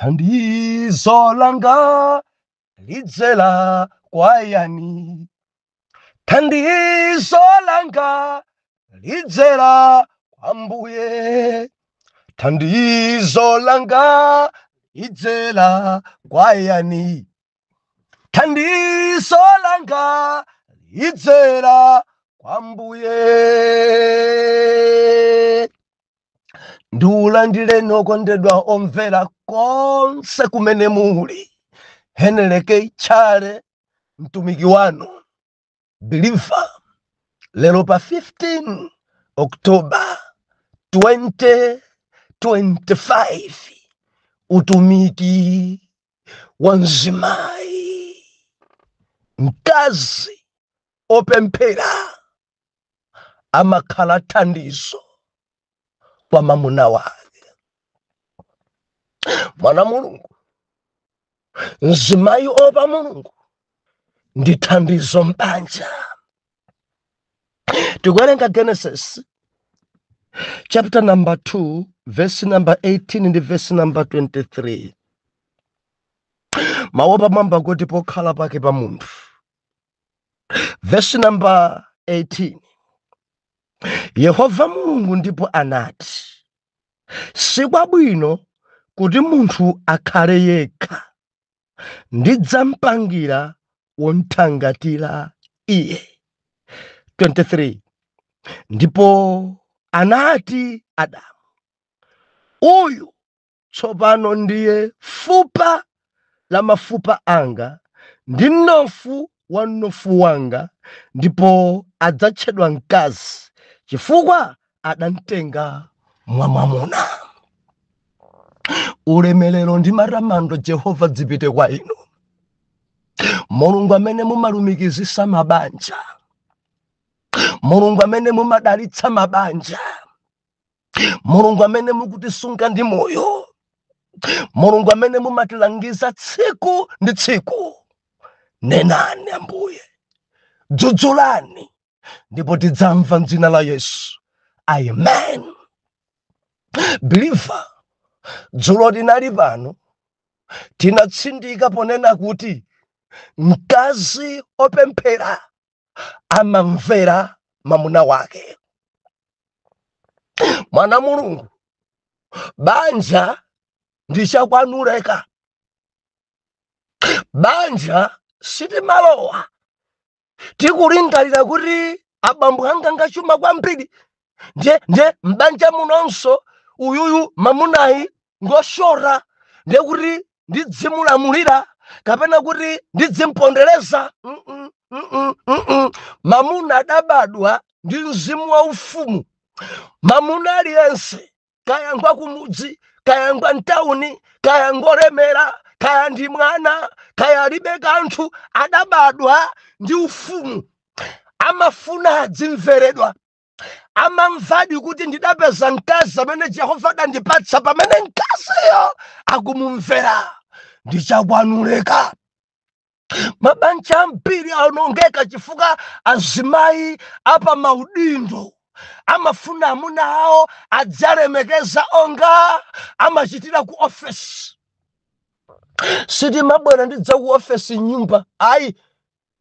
Thandizo langa lidzera kwa yani? Thandizo langa lidzera kwa Mbuye. Thandizo langa lidzera kwa yani? Thandizo langa lidzera kwa Mbuye. Ndiulandireni okondedwa omvera konse kumene muli. Heneleke Tchale, mtumiki wanu believer, lero pa 15 October 2025, utumiki wa mzimayi, mkazi opemphera amakhala thandizo kwa mamuna wake. Mwana Mulungu, mzimayi opa Mulungu ndi thandizo mbanja. Tikuwerenga Genesis chapter number 2 verse number 18 ndi verse number 23. Mawu pamwamba kuti pokhala pake pa munthu. Verse number 18, Yehova Mulungu ndipo anati, sikwabwino kuti munthu akhale yekha, ndidzamupangira womthangatira iye. 23, ndipo anati Adamu, uyu tsopano ndiye fupa la mafupa anga ndi mnofu wa mnofu wanga, ndipo adzatchedwa mkazi, chifukwa adamtenga mwa mwamuna. Ulemerero ndi matamando Jehova dzipite kwa inu, Mulungu amene mumalumikizisa mabanja, Mulungu amene mumadalitsa mabanja, Mulungu amene mukutisunga ndi moyo, Mulungu amene mumatilangiza tsiku ndi tsiku. Nenani Ambuye, dzudzulani, ndipo tidzamva m'dzina la Yesu, amen. Believer, dzulo tinali pano, tinatsindika ponena kuti mkazi opemphera amamvera mamuna wake. Mwana Mulungu, banja ndi chakwanuleka. Banja sitimalowa tikulingalira kuti abambo anga ngachuma kwambiri, ndiye m'banja munonso uyuyu mamunayi ngoshora, ndiye kuti ndidzimulamulira kapena kuti ndidzimpondereza. Mamuna adabadwa ndi mzimu wa ufumu. Mamuna aliyense, kaya ngwa kumudzi, kaya ngwa mtawuni, kaya ngolemera, kaya ndi mwana, kaya alibe kanthu, adabadwa ndi ufumu. Amafuna adzimveredwa. Amamvadi kuti ndidapeza mkazi amene Jehova adandipatsa. Pamene mkaziyo akumumvera, ndichakwanuleka. Mabanja ambiri aonongeka chifukwa azimayi apa maudindo amafuna amuna awo adzalemekeza onga amachitira ku ofesi. Sitimabwera ndidza ku ofesi nyumba, ayi.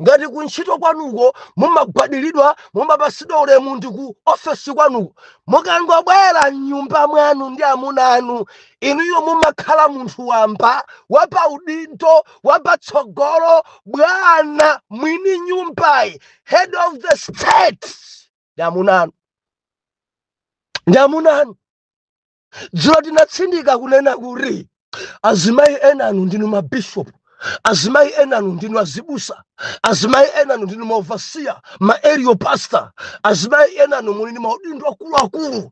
Ngati kuntchito kwanuko mumagwadiridwa, mumapasidwa ulemu ndi ku ofesi kwanuko, mukangobwera mnyumba mwanu ndi amuna anu, inuyo mumakhala munthu wamba, wapaudindo, wapatsogolo, bwana mwini nyumbayi, head of the state ndi amuna anu, ndi amuna anu. Dzulo tinatsindika kunena kuti azimayi enanu ndinu mabishopu, azimayi enanu ndinu azibusa, azimayi enanu ndinu maoverseer, ma area pastor, azimayi enanu muli ndi maudindo akuluakulu.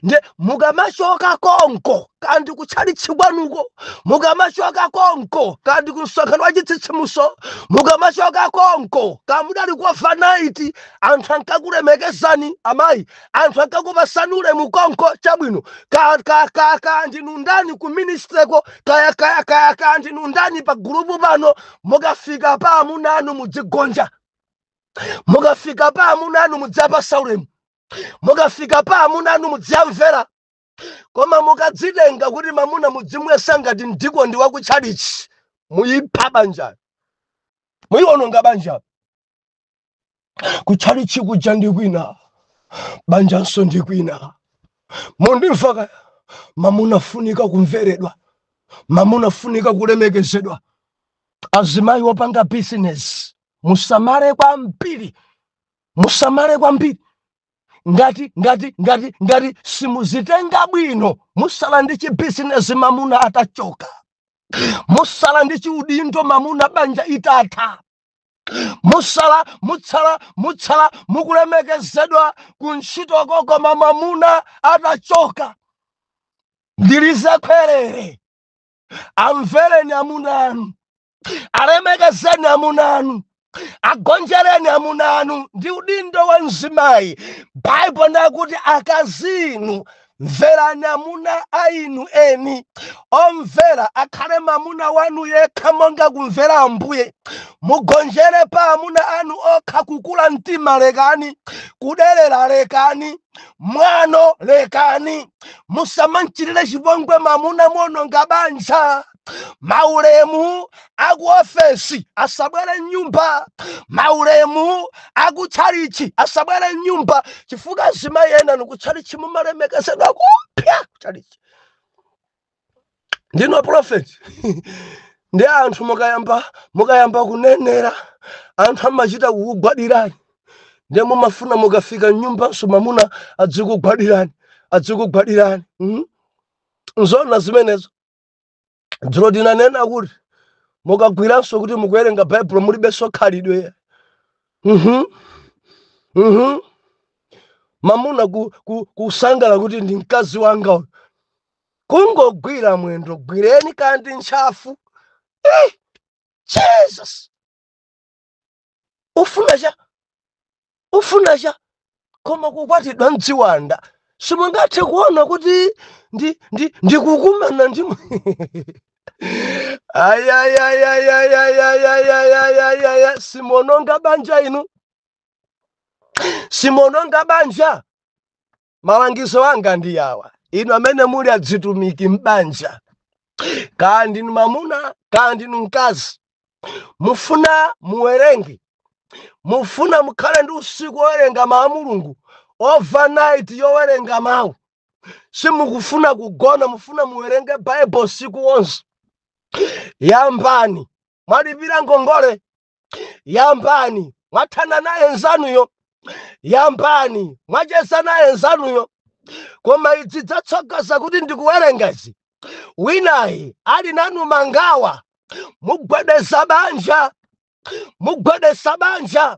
Nde mukamachoka konko, kandi kutchalitchi kwanuko, mukamachoka konko, kandi ku msonkhano wa chitsitsimutso, mukamachoka konko, kamudali ku overnight, anthu ankakulemekezani amayi, anthu ankakupasani ulemu konko. Chabwino, ka ka ka ka ndinu ndani ku ministryko, kaya kaya kaya ka ndinu ndani pa gulupu pano, mukafika pa amuna anu mudzigonja, mukafika pa amuna anu mudzapasa ulemu, mukafika pa amuna anu mudzamvera. Koma mukadzitenga kuti mamuna mudzimwesa ngati ndiko ndi wakutchalichi, muyipha banja, muyiwononga banja. Kutchalichi kuja ndi kwina, banjanso ndi kwina. Mundimva kaya? Mamuna funika kumveredwa, mamuna funika kulemekezedwa. Azimayi wopanga business, musamale kwambiri, musamale kwambiri. Ngati simuzitenga bwino, musala ndi chibizinesi mamuna atachoka, musala ndi chiudindo mamuna banja itatha, musala mutsala mutsala mukulemekezedwa kuntchitoko koma mamuna atachoka. Ndilize khwerere, amvereni amuna anu, alemekezeni amuna anu, agonjereni amuna anu. Ndi udindo wa mzimayi. Baibo ndakuti akazinu, mverani amuna a inu eni. Omvera akhale mamuna wanu yekha monga kumvera Ambuye. Mugonjere pa amuna anu okha. Kukula mtima lekani, kuderera lekani, mwano lekani. Musamamchitire chipongwe mamuna, muononga banja. Maulemu aku ofesi asabwere mnyumba, maulemu akutchalichi asabwere mnyumba, chifukwa azimayi ena nikutchalichi mumalemekezedwa kupya kutchalichi. Ndino prophet ndi anthu, mukayamba kunenera anthu amachita kukugwadirani, ndiye mumafuna mukafika mnyumbanso mamuna adzikugwadirani, adzikugwadirani. Nzona zimenezo? Dzulo tinanena kuti mukagwiranso kuti mukuwerenga Baibulo mulibenso khalidwe. Mamuna kusangala kuti ndi mkazi wanga uyu, kungogwira mwendo, gwireni kandi ntchafu. Eh, Jesus, ufuna cha, ufuna cha? Koma kukwatidwa mdziwanda, simungathe kuona kuti ndikukumana ndi ayayayayayayayayayaya. Simononga banja inu, simononga banja. Malangizo anga ndi awa: inu amene muli adzitumiki m'banja, kaya ndinu mamuna, kaya ndinu mkazi, mufuna muwerenge, mufuna mukhale ndi usiku wowerenga mawu a Mulungu, overnight yowerenga mawu, simukufuna kugona, mufuna muwerenge Baibulo usiku wonse, yambani mwalipira ngongole, yambani mwathana naye nzanuyo, yambani mwacheza naye nzanuyo. Koma idzi dzatsogoza kuti ndikuwerengazi, winayi ali nanu mangawa, mugwedeza banja, mugwedesa banja.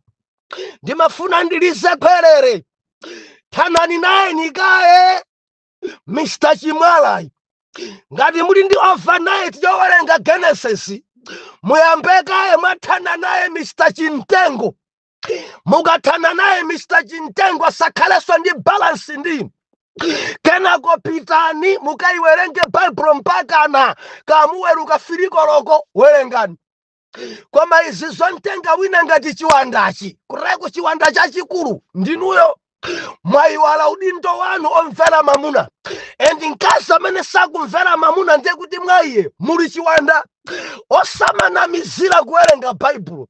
Ndimafuna ndilize khwerere, thanani naye nikaye Mr Chimwalayi. Ngati muli ndi overnight yowerenga Genesis, muyambekaye mwathana naye Mr Chimtengo. Mukathana naye Mr Chimtengo, asakhalenso ndi balance ndinu. Kenako pitani mukayiwerenge Baibulo mpakana kamuweruka filikoloko, werengani. Koma izi zontenga wina ngati chiwandachi, kuteko chiwanda chachikulu ndinuyo, mwayiwala udindo wanu omvera mamuna. And mkazi amene sakumvera mamuna, ndiye kuti mwa iye muli chiwanda. Osamanamizira kuwerenga Baibulo,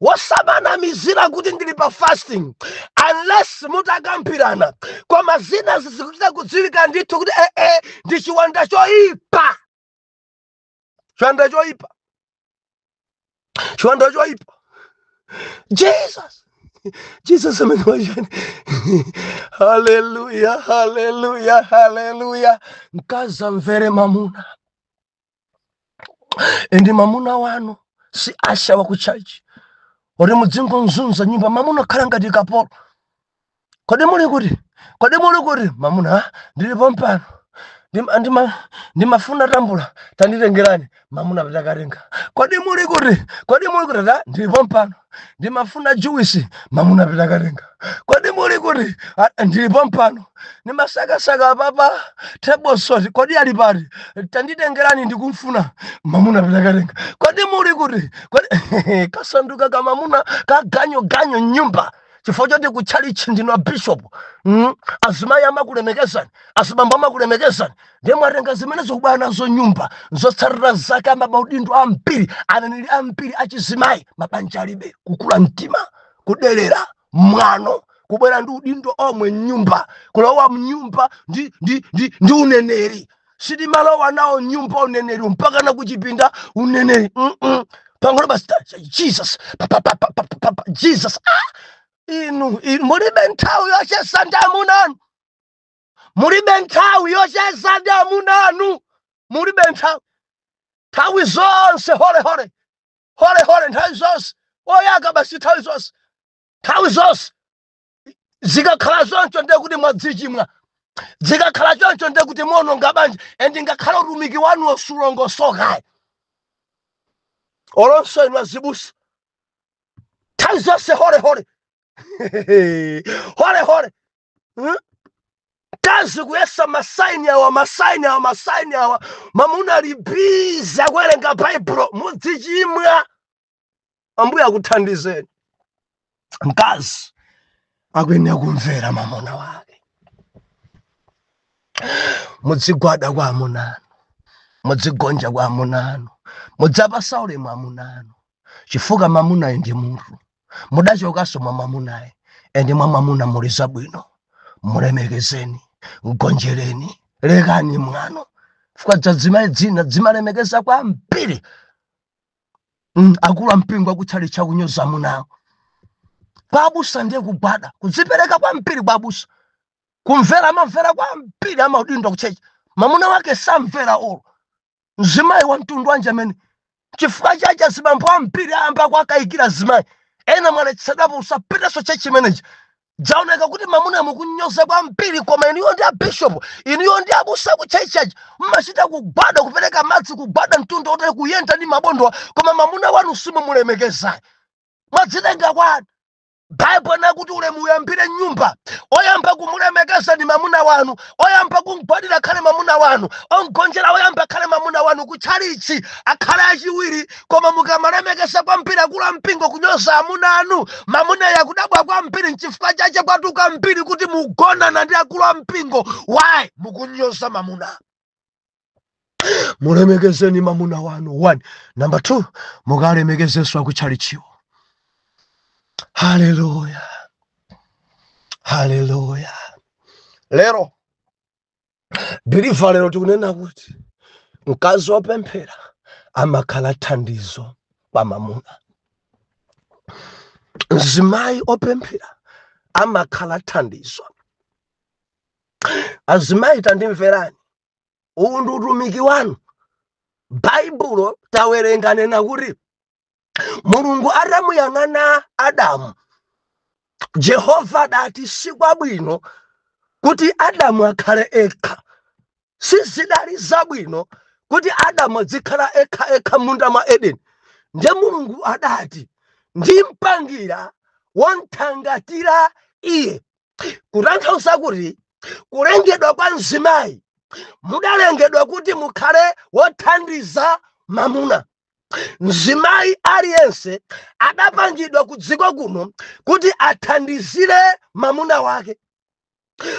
osamanamizira kuti ndili pa fasting unless mutakambirana. Koma zina zikuchita kudziwika ndithu kuti ee, ndi chiwanda choyipa, chiwanda choyipa, chiwanda choyipa. Jesus, Jesus amene wachani. Haleluya, haleluya, haleluya. Mkazi amvere mamuna. And mamuna wanu si usher wa ku church oti mudzingonzunza nyumba. Mamuna khala ngati kapolo. "Kodi muli kuti? Kodi muli kuti?" Mamuna, "Ah, ndilipo mpano. Ndimafuna tambula, tanditengerani." Mamuna patakatenga. "Kodi muli kuti? Kodi muli kuti?" "Ta, ndilipo mpano, ndimafuna juice." Mamuna patakatenga. "Kodi muli kuti?" "Ah, ndilipo mpano, ndimasakasaka papa table salt. Kodi ali pati? Tanditengerani, ndikumfuna." Mamuna patakatenga. "Kodi muli kuti? Kodi?" Kasanduka kamamuna kaganyo ganyo nyumba. Chifukwa choti kutchalichi ndinu a bishop, Azimayi amakulemekezani, azibambo amakulemekezani, ndiye mwatenga zimene zikubwera nazo nyumba. Zotsatira zake amabaudindo ambiri, aneneri ambiri achizimayi mabanja alibe. Kukula mtima, kudelera, mwano, kubwera ndi udindo omwe mnyumba, kulowa mnyumba ndi uneneri. Sitimalowa nawo nyumba uneneri mpaka na kuchipinda uneneri. Pang'ono basi, Jesus, pa, pa, pa, pa, pa, pa, pa, Jesus. Ah! Inu mulibe nthawi yocheza ndi amuna anu, mulibe nthawi yocheza ndi amuna anu, mulibe nthawi. Nthawi zonse hole hole hole hole, nthawi zonse oyaka basi, nthawi zonse, nthawi zonse. Zikakhala choncho ndiye kuti mwadzichimwa. Zikakhala choncho ndiye kuti muononga banja, and ngakhala utumiki wanu osulongosoka. Olonso inu azibusa, nthawi zonse hole hole hole hole, Kazi kuyesa masaini awa, masaini awa, masaini awa, mamuna ali busy akuwerenga Baibulo. Mudzichimwa. Ambuye akuthandizeni. Mkazi akuyenera kumvera mamuna wake. Mudzigwada kwa amuna anu, mudzigonja kwa amuna anu, mudzapasa ulemu amuna anu, chifukwa mamunayo ndi munthu. Mudachokanso mwa mamunayo, ende mwa mamuna muli zabwino. Mulemekezeni, mgonjereni, lekani mwano, chifukwa dzadzimayi dzina dzimalemekeza kwambiri. Akulu ampingo akutchalitchi kunyoza amunawo. Kwa abusa ndiye kugwada, kudzipereka kwambiri kwa abusa, kumvera, amamvera kwambiri amaudindo kuchechi. Mamuna wake samvera olo. Mzimayi wa mtundu wanje amene chifukwa chacha zibambo ambiri ayamba kwakayikira zimayi ena. Mwaletsedwapo, usapitenso church imenechi. Dzaoneka kuti mamuna mukunyoza kwambiri, koma inuyo ndi abishop, inuyo ndi abusa ku church aja, mmachita kugwada, kupereka madzi, kugwada mtundu otali, kuyenda ndi mabondo, koma mamuna wanu simumulemekezayi. Mwadzitenga kwanu? Baibulo nakuti ulemu uyambire nyumba. Oyamba kumulemekeza ndi mamuna wanu, oyamba kumgwadira akhale mamuna wanu, omgonjera oyamba akhale mamuna wanu, kutchalichi akhale achiwiri. Koma mukamalemekeza kwambiri akulu ampingo, kunyoza amuna anu, mamuna yakudabwa kwambiri. Nchifukwa chache kwatuka mbiri kuti mugonana ndi akulu ampingo. Why? Mukunyoza mamuna. Mulemekezeni mamuna wanu, one. Number two, mukalemekezenso akutchalichiwo. Haleluya, haleluya. Lero believer, lero tikunena kuti mkazi wopemphera amakhala thandizo kwa mamuna. Mzimayi opemphera amakhala thandizo. Azimayi, tandimverani, uwu ndi utumiki wanu. Baibulo tawerenga nena kuti Mulungu atamuyang'ana Adamu, Jehova adati sikwabwino kuti Adamu akhale ekha. Sizidali zabwino kuti Adamu azikhala ekha ekha munda mwa Edeni. Ndiye Mulungu adati, "Ndimpangira wonthangatira iye." Kutanthauza kuti kulengedwa kwa mzimayi, mudalengedwa kuti mukhale wothandiza mamuna. Mzimayi aliyense adapangidwa ku dziko kuno kuti athandizire mamuna wake.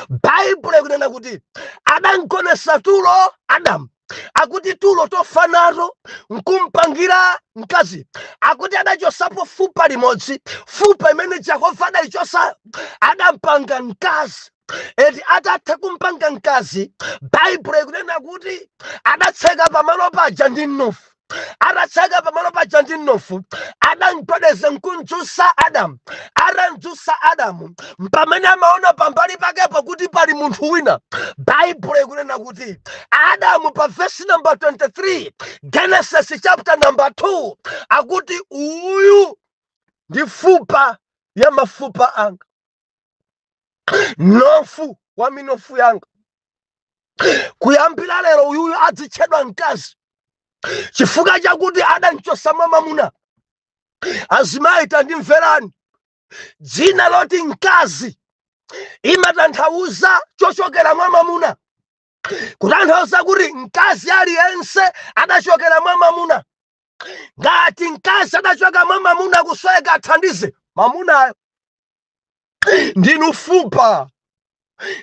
Baibulo ikunena kuti adamgonesa tulo Adamu, akuti tulo tofa nato, nkumpangira mkazi. Akuti adachosapo fupa limodzi. Fupa imene Jehova adayichosa, adampanga mkazi. Eti atatha kumpanga mkazi, Baibulo ikunena kuti adatseka pamalo paja ndi mnofu. Atatseka pamalo paja ndi mnofu, adamgwedeza nkumdzutsa Adamu. Atamdzutsa Adamu, pamene amaona pambali pakepo kuti pali munthu wina. Baibulo ikunena kuti Adamu, pa vesi number 23, Genesis chapter number 2, akuti, "Uyu ndi fupa ya mafupa anga, mnofu wa minofu yanga. Kuyambira lero uyuyu adzitchedwa mkazi," chifukwa chakuti adamchosa mwa mamuna. Azimayi, tandimverani, dzina loti mkazi imatanthauza chochokera mwa mamuna. Kutanthauza kuti mkazi aliyense adachokera mwa mamuna. Ngati mkazi adachoka mwa mamuna, kusweka athandize mamunayo. Ndinu fupa,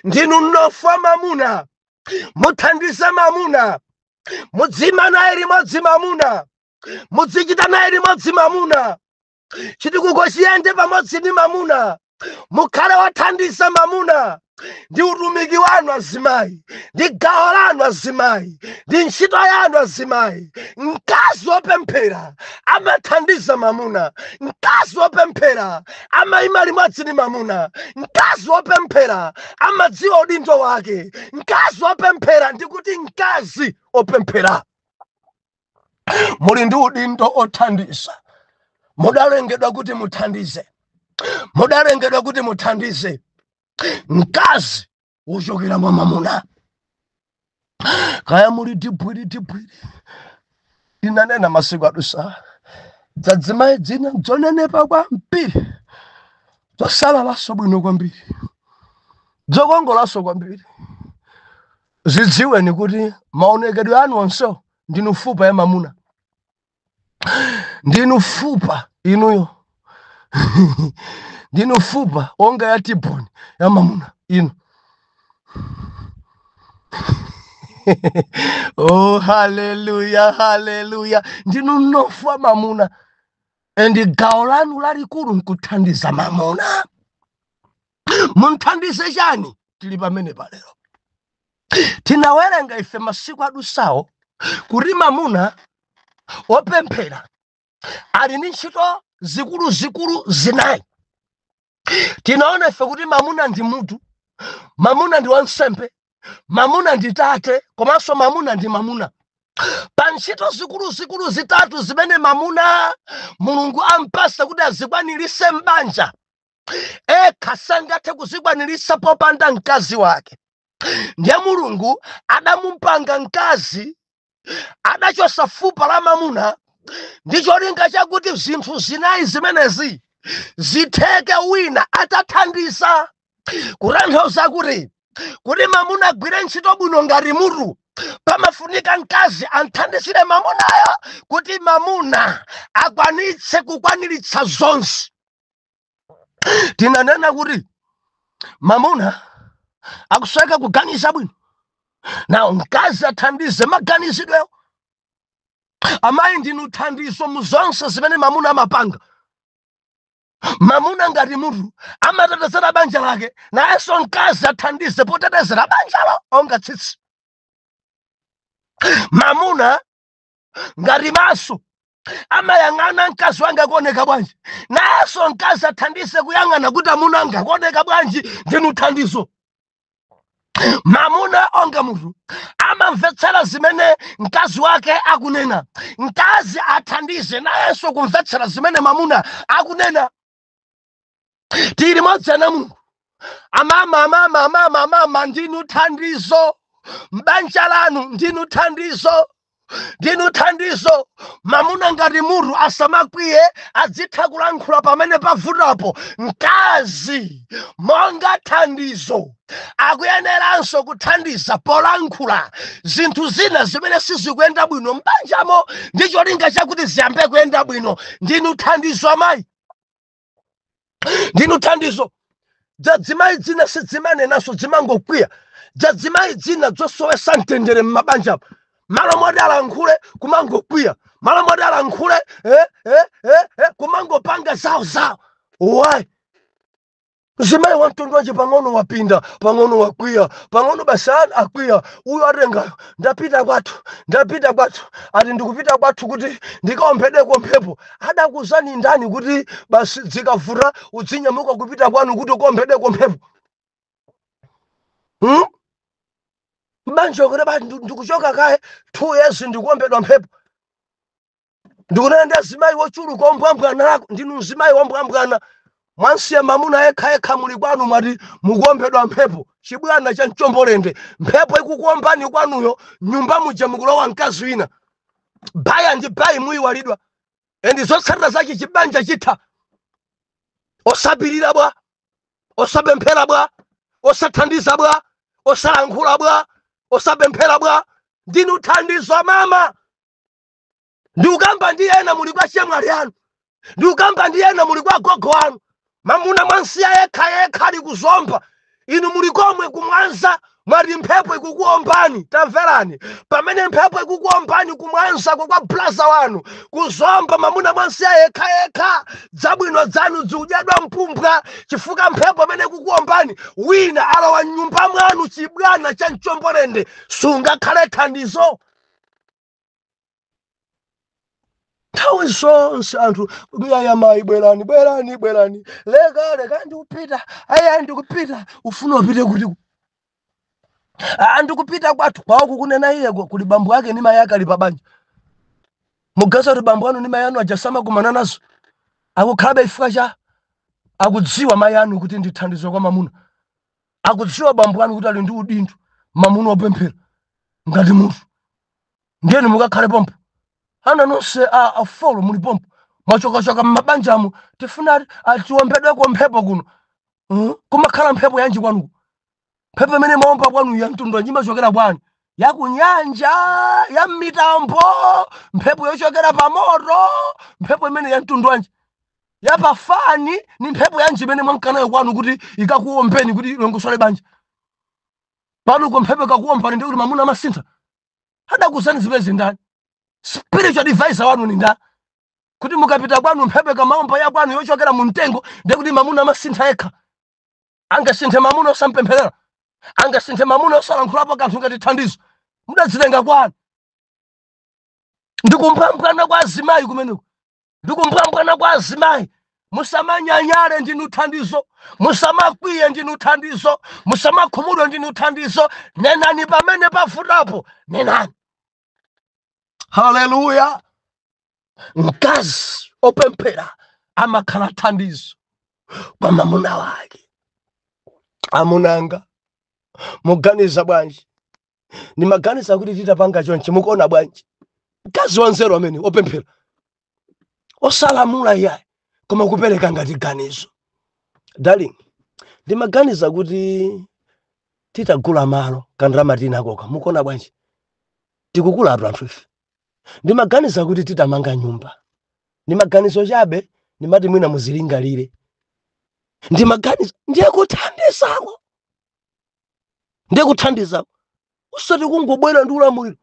ndinu mnofu wa mamuna. Muthandize mamuna, mudzima naye limodzi mamuna, mudzichita naye limodzi mamuna, chitukuko chiyende pamodzi ndi mamuna, mukhale wothandiza mamuna. Ndi utumiki wanu azimayi, ndi gawo lanu azimayi, ndi ntchito yanu azimayi. Mkazi wopemphera amathandiza mamuna, mkazi wopemphera amayima limodzi ndi mamuna, mkazi wopemphera amadziwa udindo wake. Mkazi wopemphera, ndikuti mkazi wopemphera, muli ndi udindo othandiza. Mudalengedwa kuti muthandize, mudalengedwa kuti muthandize. Mkazi uchokera mwa mamuna. Kaya muli dibwiri dibwiri, inanena masiku adusa, dzadzimayi dzina dzonenepa kwambiri, dzosalalaso bwino kwambiri, dzokongolaso kwambiri, zidziweni kuti maonekedwe anu onsewo ndinu fupa ya mamuna, ndinu fupa inuyo, ndinu fupa onga ya tiboni ya mamuna inu. Oh, haleluya, haleluya. Ndinu mnofu wa mamuna, and gawo lanu lalikulu nkuthandiza mamuna. Munthandize chani? Tili pamene palero tinawerenga ife masiku adusawo kuti mamuna wopemphera ali ndi ntchito zikuluzikulu zinayi. Tinaona ife kuti mamuna ndi mutu, mamuna ndi wansembe, mamuna ndi tate, komanso mamuna ndi mamuna. Pa ntchito zikuluzikulu zitatu zimene mamuna Mulungu ampasa kuti azikwanirise m'banja, ekha sangathe kuzikwanirisa popanda mkazi wake. Ndiye Mulungu adamumpanga mkazi, adachosa fupa la mamuna ndi cholinga chakuti zinthu zinayi zimenezi zitheke wina atathandiza. Kutanthauza kuti mamuna agwire ntchito bwino ngati mutu, pamafunika mkazi anthandizire mamunayo kuti mamuna akwanitse kukwaniritsa zonse. Tinanena kuti mamuna akusweka kuganiza bwino, na mkazi athandize maganizidweyo. Amayi, ndinu thandizo mu zonse zimene mamuna amapanga. Mamuna ngati mutu amatetezera banja lake, nayenso mkazi athandize potetezera banjalo onga tsitsi. Mamuna ngati maso amayang'ana mkazi wanga kuoneka bwanji, nayenso mkazi athandize kuyang'ana kuti amuna anga kuoneka bwanji. Ndinu thandizo. Mamuna onga mutu amamvetsera zimene mkazi wake akunena, mkazi athandize nayenso kumvetsera zimene mamuna akunena. Tili modzi ana Mulungu. Amama, amama, amama, amama, ndinu thandizo m'banja lanu, ndinu thandizo, ndinu thandizo. Mamuna ngati mutu asamakwiye, adzitha kulankhula pamene pavutapo. Mkazi monga thandizo akuyeneranso kuthandiza polankhula zinthu zina zimene sizikuyenda bwino m'banjamo ndi cholinga chakuti ziyambe kuyenda bwino. Ndinu thandizo amayi, ndinu thandizo. Dzadzimayi dzina sidzimanenaso, dzimangokwiya. Dzadzimayi dzina dzosowesa mtendere m'mabanjapo, malo moti alankhule kumangokwiya, malo moti alankhule kumangopanga zawo zawo. Why? Mzimayi wa mtundu wanje pang'ono wapinda, pang'ono wakwiya, pang'ono basi akwiya. Uyo atengayo, ndapita kwathu, ndapita kwathu, ati ndikupita kwathu kuti ndikaombedeko mphepo. Adakuzani ndani kuti basi zikavuta udzinyamuka kupita kwanu kuti ukaombedeko mphepo? Mbanja kuti basi ndikuchoka kaye 2 years ndikuombedwa mphepo. Ndikunena ndi azimayi wochuluka ombwambwana lako, ndinu mzimayi wombwambwana, mwansiya mamuna yekha yekha muli kwanu, mwati mukuombedwa mphepo. Chibwana cha mchombolende, mphepo ikukuombani kwanuyo, nyumba muja mukulowa mkazi wina, baya ndi bayi muyiwalidwa, and zotsatira zake chibanja chitha. Osapirira bwa, osapemphera bwa, osathandiza bwa, osalankhula bwa, osapemphera bwa. Ndinu thandizo mama. Ndikukamba ndi ena muli kwa chemwali anu, ndikukamba ndi ena muli kwa gogo anu. Mamuna mwansiya yekha yekha ali kuzomba, inu muli komwe kumwanza, mwati mphepo ikukuombani. Tamverani, pamene mphepo ikukuombani kumwanza kwa blaza wanu kuzomba, mamuna mwansiya yekha yekha, dzabwino dzanu zikudyadwa mpumbwa chifukwa mphepo imene ikukuombani. Wina alowa mnyumba mwanu chibwana cha mchombolende, sungakhale thandizo. Nthawi zonse anthu miyaya mayi, bwerani bwerani bwerani, leka leka, ndikupita, aya ndikupita. Ufuna upite kuti? Ndikupita kwathu. Kwawo kukunena iye kuli bambo ake ni mayi ake ali pa banja. Mugaza kuti bambo anu ni mayi anu aja samakumana nazo, akukhalabe chifukwa cha akudziwa mayi anu kuti ndi thandizo kwa mamuna, akudziwa bambo anu kuti ali ndi udindo, mamuna opemphera ngati munthu. Ndiyeni mukakhale pompo, ana nonse afolo muli pompo, mwachokachoka m'mabanjamo, tifuna atiwombedweko mphepo kuno. Kumakhala mphepo yanji kwanuko? Mphepo imene maomba kwanu ya mtundu wanji? Imachokera kwani? Yakunyanja, ya mitambo, mphepo yochokera pamoto, mphepo imene ya mtundu wanji? Yapafani ni mphepo yanji imene mwamkanayo kwanu kuti ikakuombeni kuti ilongosole banja pano? Ko mphepo ikakuombani ndi kuti mamuna amasintha? Adakuzani zimene ndani? Spiritual advisor wanu ni ndani kuti mukapita kwanu mphepo ikamaomba ya kwanu yochokera mu mtengo ndiye kuti mamuna amasintha yekha? Angasinthe mamuna osampempherera? Angasinthe mamuna osalankhulapo kanthu ngati thandizo? Mudazitenga kwanu. Ndikumpambwana kwa azimayi kumeneko, ndikumpambwana kwa azimayi. Musamanyanyale, ndinu thandizo. Musamakwiye, ndinu thandizo. Musamakhumudwe, ndinu thandizo. Nenani pamene pafutapo, nenani. Haleluya! Mkazi opemphera amakhala thandizo kwa mamuna wake. Amunanga, muganiza bwanji? Nimaganiza kuti titapanga chonchi, mukuona bwanji? Mkazi wanzeru amene opemphera, osalamula iyayi, koma kupereka ngati ganizo. Darling, ndimaganiza kuti titagula malo, kandalama tinakoka, mukuona bwanji? Tikukula atu anthu ife. Ndimaganiza kuti titamanga nyumba, ndi maganizo chabe, ndimati mwina muzilingalire, ndimaganiza. Ndiye kuthandizako, ndiye kuthandizako, usati kungobwera ndi ulamuliro.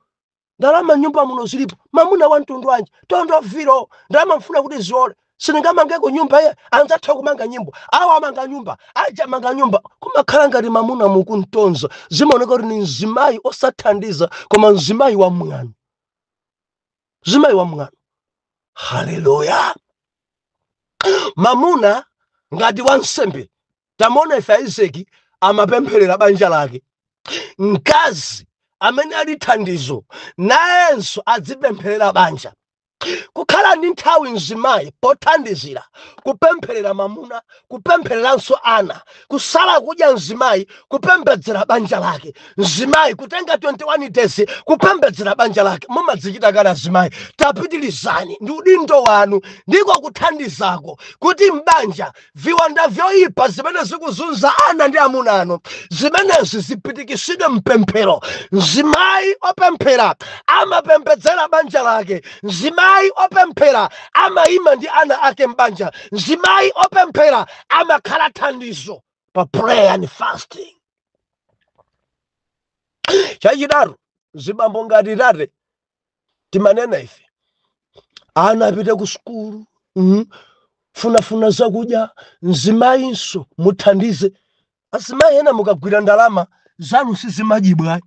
Ndalama nyumba muno zilipo. Mamuna wa mtundu wanji? Tondoviro ndalama mfuna kuti ziole, sindingamangeko nyumba iye. Anzatha kumanga nyimbo awo, amanga nyumba aja, amanga nyumba. Kumakhala ngati mamuna mukuntonza, zimaoneka kuti ni mzimayi osathandiza, koma mzimayi wa mwano, mzimayi wa mwano. Haleluya! Mamuna ngati wansembe, tamona ife Isaki amapempherera banja lake. Mkazi amene ali thandizo nayenso adzipempherera banja, kukhala ndi nthawi mzimayi pothandizira kupempherera mamuna, kupemphereranso ana, kusala kudya mzimayi kupembedzera banja lake, mzimayi kutenga 21 days kupembedzera banja lake. Mumadzichita kale azimayi, tapitirizani, ndi udindo wanu, ndiko kuthandizako kuti mbanja viwanda vyoyipa zimene zikuzunza ana ndi amuna anu, zimenezi zipitikisidwe mpemphero. Mzimayi opemphera amapembedzera banja lake, mzimayi opemphera amayima ndi ana ake mbanja, mzimayi opemphera amakhala thandizo pa prayer and fasting. Chachitatu, zibambo ngati tate, timanena ife ana apite ku sukulu, Funafuna zakudya, mzimayinso muthandize. Azimayi ena mukagwira ndalama zanu sizimadyibwa.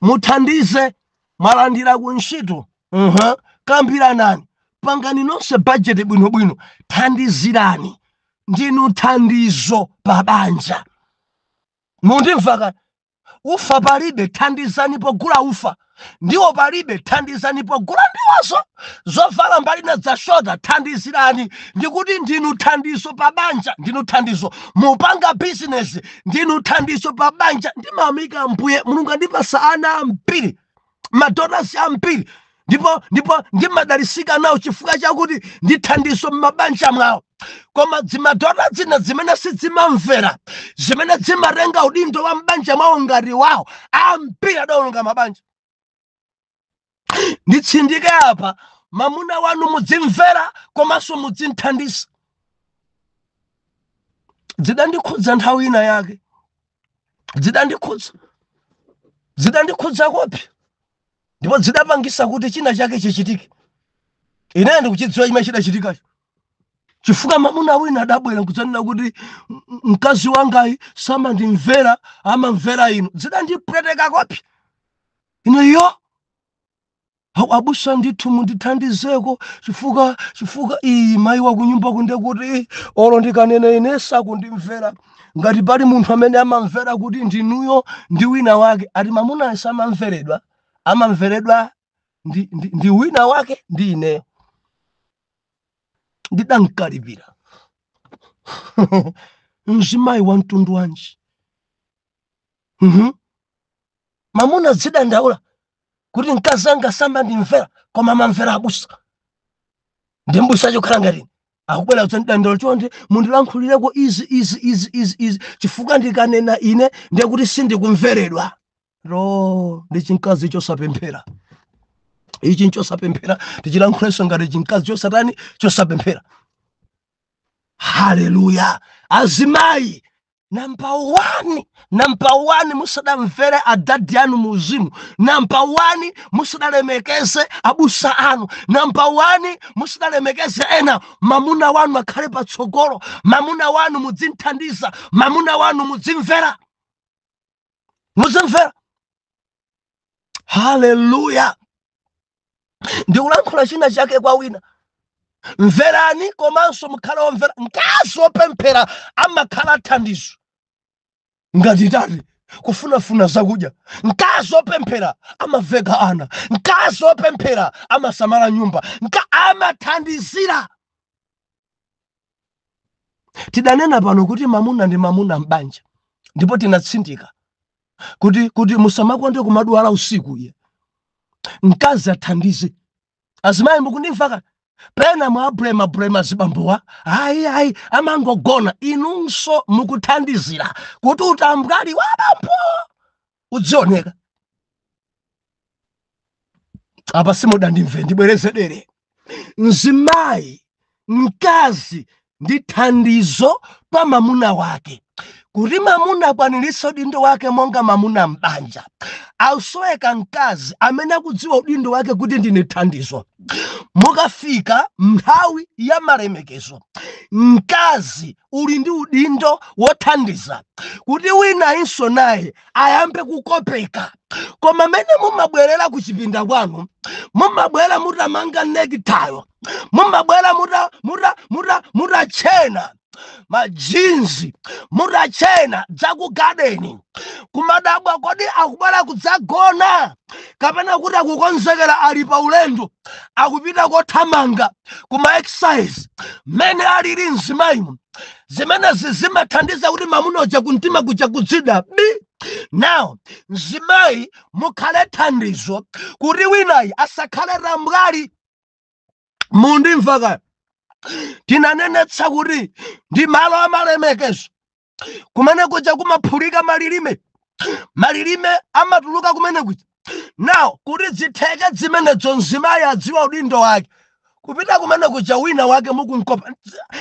Muthandize. Mwalandira ku ntchito, Kambiranani, pangani nonse bajeti bwinobwino, thandizirani, ndinu thandizo pa banja. Mundimva? Ufa palibe, thandizani pogula ufa. Ndiwo palibe, thandizani pogula ndiwozo. Zovala mbalina zashota, thandizirani. Ndikuti ndinu thandizo pa banja, ndinu thandizo. Mupanga bizinesi, ndinu thandizo pa banja. Ndimamika Mbuye Mulungu andipasa ana ambiri, madollars ambiri, ndipo ndimadalisika nawo chifukwa chakuti ndi thandizo m'mabanja mwawo. Koma dzimadota zina zimene sidzimamvera, zimene zimatenga udindo wa m'banja mwawo ngati wawo, ambiri adawononga mabanja. Nditsindike apa, Mamuna wanu mudzimvera komanso mudzimthandiza. Zidandikhudza nthawi ina yake, zidandikhudza, zidandikhudza kopi, ndipo zidapangisa kuti china chake chichitike. Ine ndikuchidziwa chimene chidachitikacho, chifukwa mamuna wina adabwera kudzanena kuti, "Mkazi wangayi samandimvera, amamvera inu." Zidandipweteka kopi ineyo. "Abusa, ndithu mundithandizeko chifukwa iyi mayi wa kunyumba kunde kuti olo ndikanena ine sakundimvera. Ngati pali munthu amene amamvera kuti ndinuyo ndi wina wake." Ati mamuna samamveredwa, amamveredwa ndi wina wake ndi ineyo. Ndidamkalipira mzimayi wa mtundu wanji? Mamuna zidandaula kuti mkazi anga samandimvera koma amamvera abusa. Ndi mbusa chokhala ngati akubwera kudzandidandaula, "Chonde mundilankhulireko izi, izi, izi, izi, izi, chifukwa ndikanena ine ndiye kuti sindikumveredwa." Ro ndi chimkazi chosapemphera ichi, nchosapemphera. Tichilankhulenso ngati chimkazi chosatani? Chosapemphera. Haleluya! Azimayi, number one, number one, musadamvere adadi anu muzimu, number one, musadalemekeze abusa anu, number one, musadalemekeze ena, mamuna wanu akhale patsogolo. Mamuna wanu mudzimthandiza, mamuna wanu mudzimvera, mudzimvera. Haleluya! Ndikulankhula china chake kwa wina. Mverani komanso mukhale womvera. Mkazi wopemphera amakhala thandizo ngati tati kufunafuna zakudya. Mkazi wopemphera amaveka ana. Mkazi wopemphera amasamala nyumba. Amathandizira. Tidanena pano kuti mamuna ndi mamuna m'banja, ndipo tinatsindika kuti musamakonde kumadwala usiku iye. Mkazi athandize. Azimayi, mukundimva ka? Pena mwabrema brema zibambowa, ayi ayi, amangogona. Inunso mukuthandizira kuti utambwali wa bambo udzioneka. Apa simudandimve, ndibwereze dere. Mzimayi, mkazi ndi thandizo pa mamuna wake kuti mamuna akwaniritse udindo wake monga mamuna m'banja. Ausoweka mkazi amene akudziwa udindo wake kuti ndine thandizo. Mukafika nthawi ya malemekezo, mkazi uli ndi udindo wothandiza kuti wina inso naye ayambe kukopeka. Koma mene mumabwerera kuchipinda kwanu, mumabwera mutamanga nekitayo, mumabwera mutachena majinzi, mutachena dzakugadeni, kumadabwa, kodi akubwera kudzagona kapena kuti akukonzekera, ali pa ulendo akupita kothamanga kuma exercise? Mmene alili mzimayimu, zimenezi zimathandiza kuti mamuna uja kumtima kuja kudzida bi. Now, mzimayi mukhale thandizo kuti winayi asakhale tambwali. Mundimva kaya? Tinanenetsa kuti ndi malo amalemekezo kumene kuja kumaphulika malilime, malilime amatuluka kumene kuja. Now, kuti zitheke zimenezo, mzimayi adziwa udindo wake. Kupita kumene kuja wina wake mukunkopa,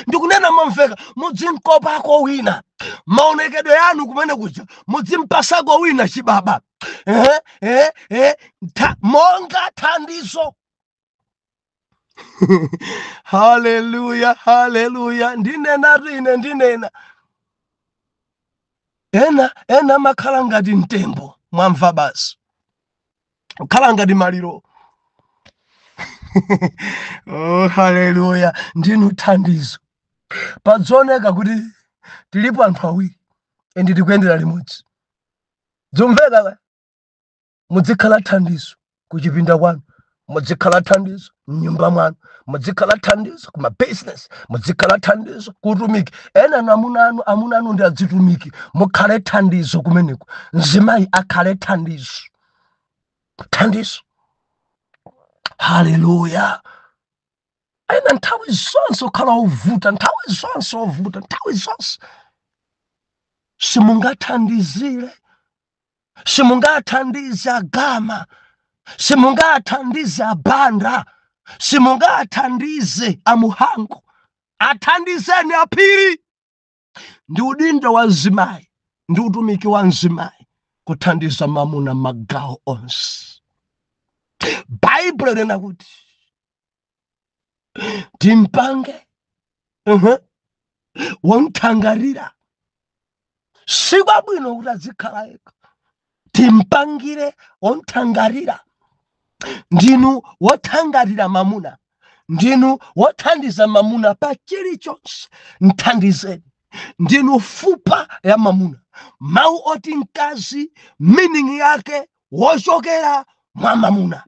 ndikunena momveka, mudzinkopako wina maonekedwe yanu kumene kuja, mudzimpasako wina chibaba monga thandizo. Haleluya, haleluya! Ndinenatu ine, ndinena ena ena amakhala ngati mtembo, mwamva? Basi, kukhala ngati maliro. Oh, haleluya! Ndinu thandizo. Padzioneka kuti tilipo anthu awiri and tikuyendera limodzi. Zomveka ka? Muzikhala thandizo kuchipinda kwanu, muzikhala thandizo mnyumba mwanu, muzikhala thandizo kuma business, muzikhala thandizo kutumiki. Ena anu amuna anu, amuna anu ndi adzitumiki, mukhale thandizo kumeneko. Mzimayi akhale thandizo, thandizo. Haleluya! Ena nthawi zonse okhala ovuta, nthawi zonse ovuta, nthawi zonse simungathandizire, simungathandize agama, simungathandize abanda. Simungathandize amuhango, athandizeni aphiri. Ndi udindo wa mzimayi, ndi utumiki wa mzimayi kuthandiza mamuna magawo onse. Baibulo lina kuti timpange womthangatira. Sikwabwino kuti azikhala yekha, timpangire womthangatira. Ndinu wothangatira mamuna, ndinu wothandiza mamuna pa chilichonse, mthandizeni. Ndinu fupa ya mamuna. Mawu oti mkazi, meaning yake wochokera mwa mamuna.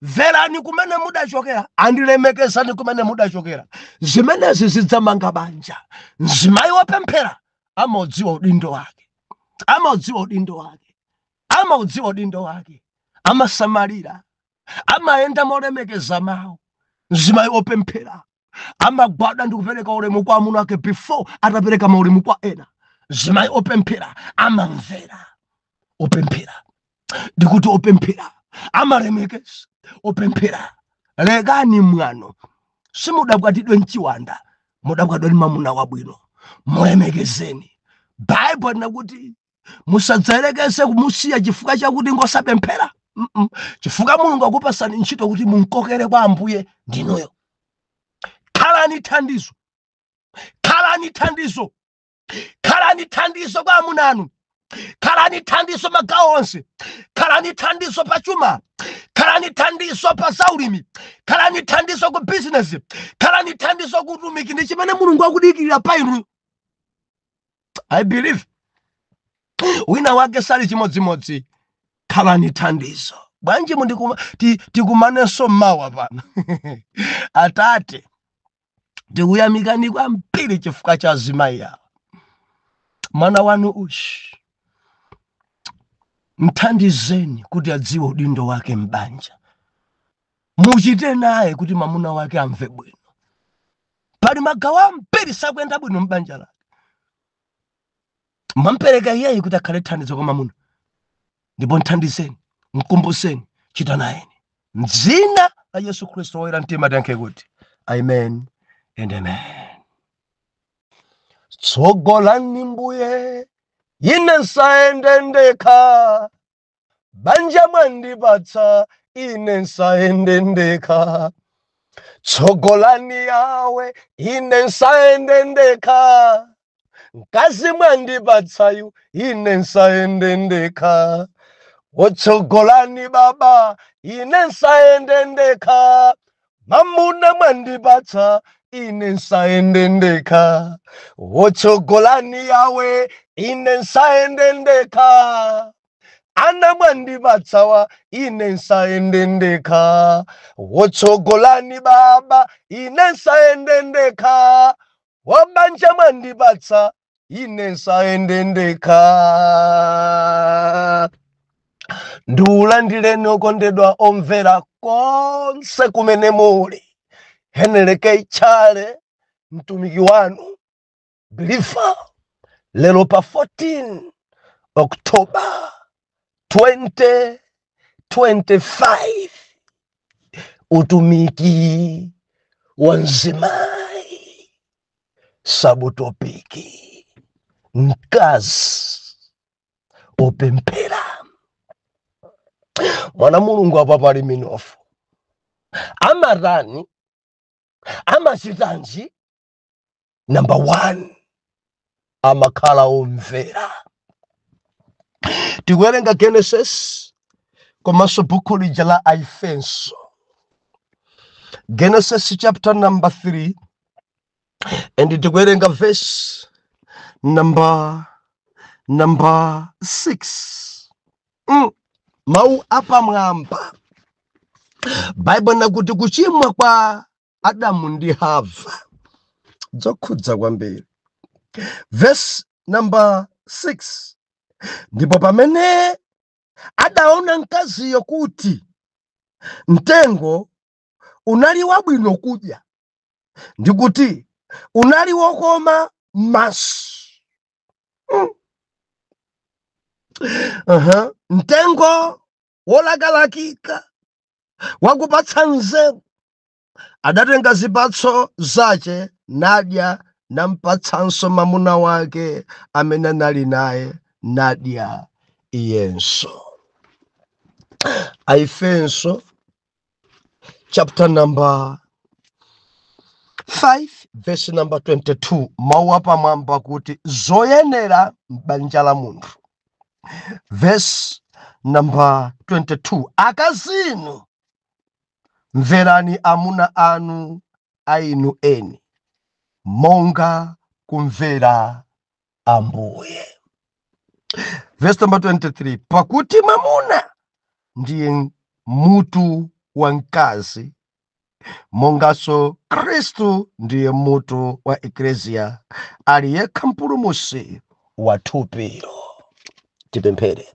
Mverani kumene mudachokera, andilemekezani kumene mudachokera. Zimenezi zidzamanga banja. Mzimayi wopemphera amaudziwa udindo wake, amaudziwa udindo wake, amaudziwa udindo wake, amasamalira, amayenda molemekeza mawu. Mzimayi wopemphera amagwada ndi kupereka ulemu kwa amuna ake before atapereka maulemu kwa ena. Mzimayi opemphera amamvera. Opemphera, ndikuti opemphera amalemekeza. Opemphera, lekani mwano. Simudakwatidwe mchiwanda, mudakwatidwe ndi mamuna wabwino, mulemekezeni. Baibulo linakuti musadzayerekeze kumusiya chifukwa chakuti ngosapemphera. Chifukwa Mulungu akupasani ntchito kuti munkokere kwa Ambuye ndinuyo. Khalani thandizo, khalani thandizo, khalani thandizo kwa amuna anu. Khalani thandizo magawo onse. Khalani thandizo pa chuma, khalani thandizo pa zaulimi, khalani thandizo ku bizinesi, khalani thandizo ku utumiki. Ndi chimene Mulungu akudikirira pa inu. I believe wina wake sali chimodzimodzi. Khalani thandizo. Bwanji tikumanenso mawa pano. Atate, tikuyamikani kwambiri chifukwa cha azimayi awa. Mwana wanu ushi mthandizeni kuti adziwe udindo wake m'banja. Muchite naye kuti mwamuna wake amve bwino. Pali magawo ambiri sakuyenda bwino m'banja lake. Mwampereka iyeyi kuti akhale thandizo kwa mwamuna, ndipo mthandizeni, mkumbuseni, chita nayeni. Mdzina la Yesu Khristu woyera mtima tiyankhe kuti amen and amen. Tsogolani Mbuye, ine nsaende ndekha. Banja mwandipatsa, ine nsaende ndekha. Tsogolani Yawe, ine nsaende ndekha. Mkazi mwandipatsayu, ine nsaende ndekha. Wotsogolani Baba, ine nsaende ndekha. Mamuna mwandipatsa, ine nsaende ndekha. Wotsogolani Yawe, ine nsaende ndekha. Ana mwandipatsawa, ine nsaende ndekha. Wotsogolani Baba, ine nsaende ndekha. Wabanja mwandipatsa, ine nsaende ndekha. Ndiulandireni okondedwa omvera konse kumene muli. Heneleke Chale, mtumiki wanu believer, lero pa 14 October 2025, utumiki wa mzimayi, subtopic mkazi opemphera. Mwana Mulungu, apa pali minofu. Amatani? Amachitanji? Number one, amakhala omvera. Tikuwerenga Genesis komanso buku lija la Aefeso. Genesis chapter number 3 and tikuwerenga verse number 6. Mawu apamwamba. Bible nakuti kuchimwa kwa Adamu ndi Hava zokhudza kwambiri. Verse number 6: ndipo pamene adaona mkaziyo kuti mtengo unali wabwino kudya ndi kuti unali wokoma m'maso. Mtengo wolakalakika, wakupatsa nzeru. Adatenga zipatso zace nadya, nampatsanso mwamuna wake amene anali naye, nadya iyenso. Aefeso chapter number 5 verse number 22, mawu apamwamba kuti zoyenera m'banja la munthu. Verse number 22, akazinu, mverani amuna anu ainu eni, monga kumvera Ambuye. Verse number 23, pakuti mwamuna ndiye mutu wa mkazi, monganso Khristu ndiye mutu wa Eklesia, ali yekha mpulumutsi wa thupilo. Tipemphere.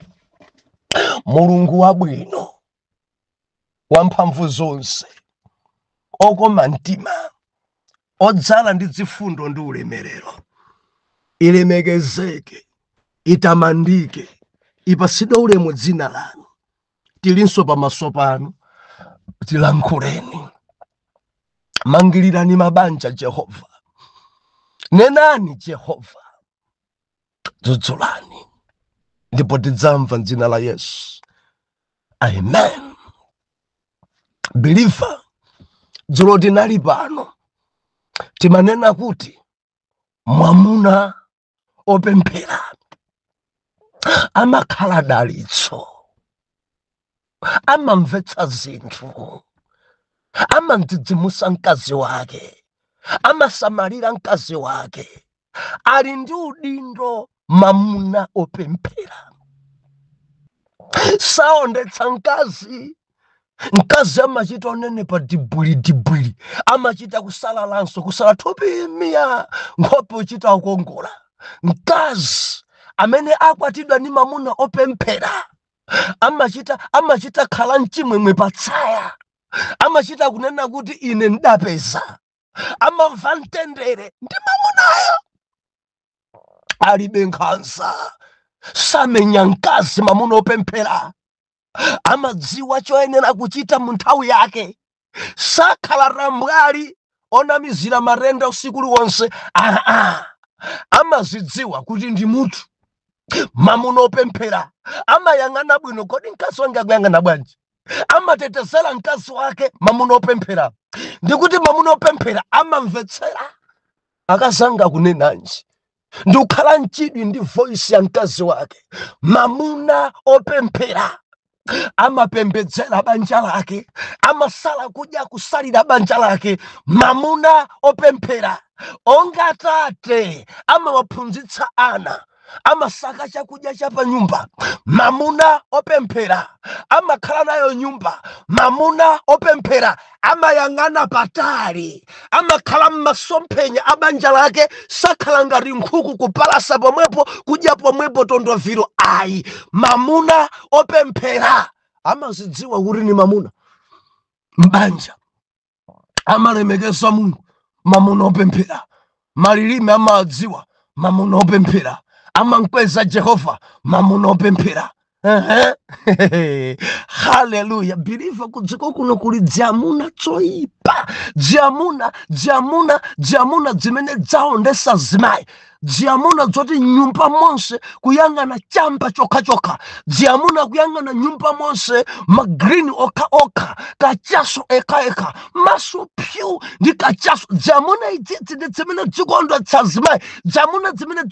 Mulungu wabwino, wamphamvu zonse, okoma mtima, odzala ndi zifundo ndi ulemerero, ilemekezeke, itamandike, ipasidwe ulemu dzina lanu. Tilinso pamaso panu, tilankhuleni, mangilirani mabanja Jehova, nenani Jehova, dzudzulani, ndipo tidzamva m'dzina la Yesu, amen. Believer, dzulo tinali pano, timanena kuti mwamuna opemphera amakhala dalitso, amamvetsa zinthu, amadzidzimusa mkazi wake, amasamalira mkazi wake, ali ndi udindo. Mamuna opemphera saondetsa mkazi. Mkazi amachita onenepa dibwili dibwili, amachita kusalalanso kusala thupi miya, nkhope uchita kukongola. Mkazi amene akwatidwa ndi mamuna opemphera amachita khala mchimwemwe patsaya, amachita kunena kuti ine ndapeza, amamva mtendere ndi mamunayo, alibe nkhanza, samenya mkazi. Mamuna opemphera amadziwa choyenera kuchita mu nthawi yake, sakhala rambwali onamizira matenda usiku uliwonse. Aa, amazidziwa kuti ndi munthu. Mamuna opemphera amayang'ana bwino, kodi mkazi wange akuyang'ana bwanji? Amatetezera mkazi wake. Mamuna opemphera, ndikuti mamuna opemphera amamvetsera akazanga kunenanji, ndikukhala mchidwi ndi voice ya mkazi wake. Mamuna opemphera amapembedzera banja lake, amasala kudya kusalira banja lake. Mamuna opemphera onga tate amawaphunzitsa ana, amasaka chakudya cha pa nyumba. Mamuna opemphera amakhala nayo nyumba. Mamuna opemphera amayang'ana patali, amakhala m'masomphenya a banja lake, sakhala ngati nkhuku kupalasa pomwepo, kudya pomwepo, tondoviro ayi. Mamuna opemphera amazidziwa kuti ni mamuna mbanja, amalemekeza Mulungu. Mamuna opemphera malilime amadziwa. Mamuna opemphera amankweza Jehova. Mamuna opemphera. Ehe. Haleluya! Believer, kudziko kuno kuli dziamuna tsoyipa, dziamuna, dziamuna, dziamuna dzimene dzaondesa zimayi, dziamuna dzoti nyumba monse kuyang'ana chamba chokhachokha, dziamuna kuyang'ana nyumba monse magreen okhaokha, kachaso ekhaekha, maso pyu ndi kachaso. Dziamuna idzidzi ndi zimene dzikondwetsa zimayi, dziamuna zimene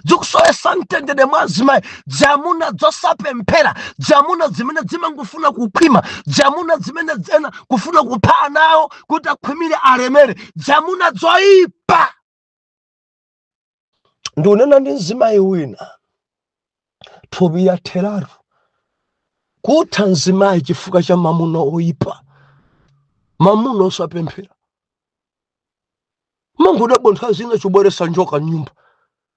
zikusowesa mtendere mwa zimayi, dziamuna dzosapemphera, dziamuna zimene zimangofuna kukhwima, dziamuna zimene zena kufuna kupha anawo kuti akhwimire alemere, dziamuna dzoyipa. Ndikunena ndi mzimayi wina, thupi yatheratu kutha mzimayi chifukwa cha mamuna oyipa, mamuna osapemphera. Mangodabwa nthawi zina chobweresa njoka mnyumba,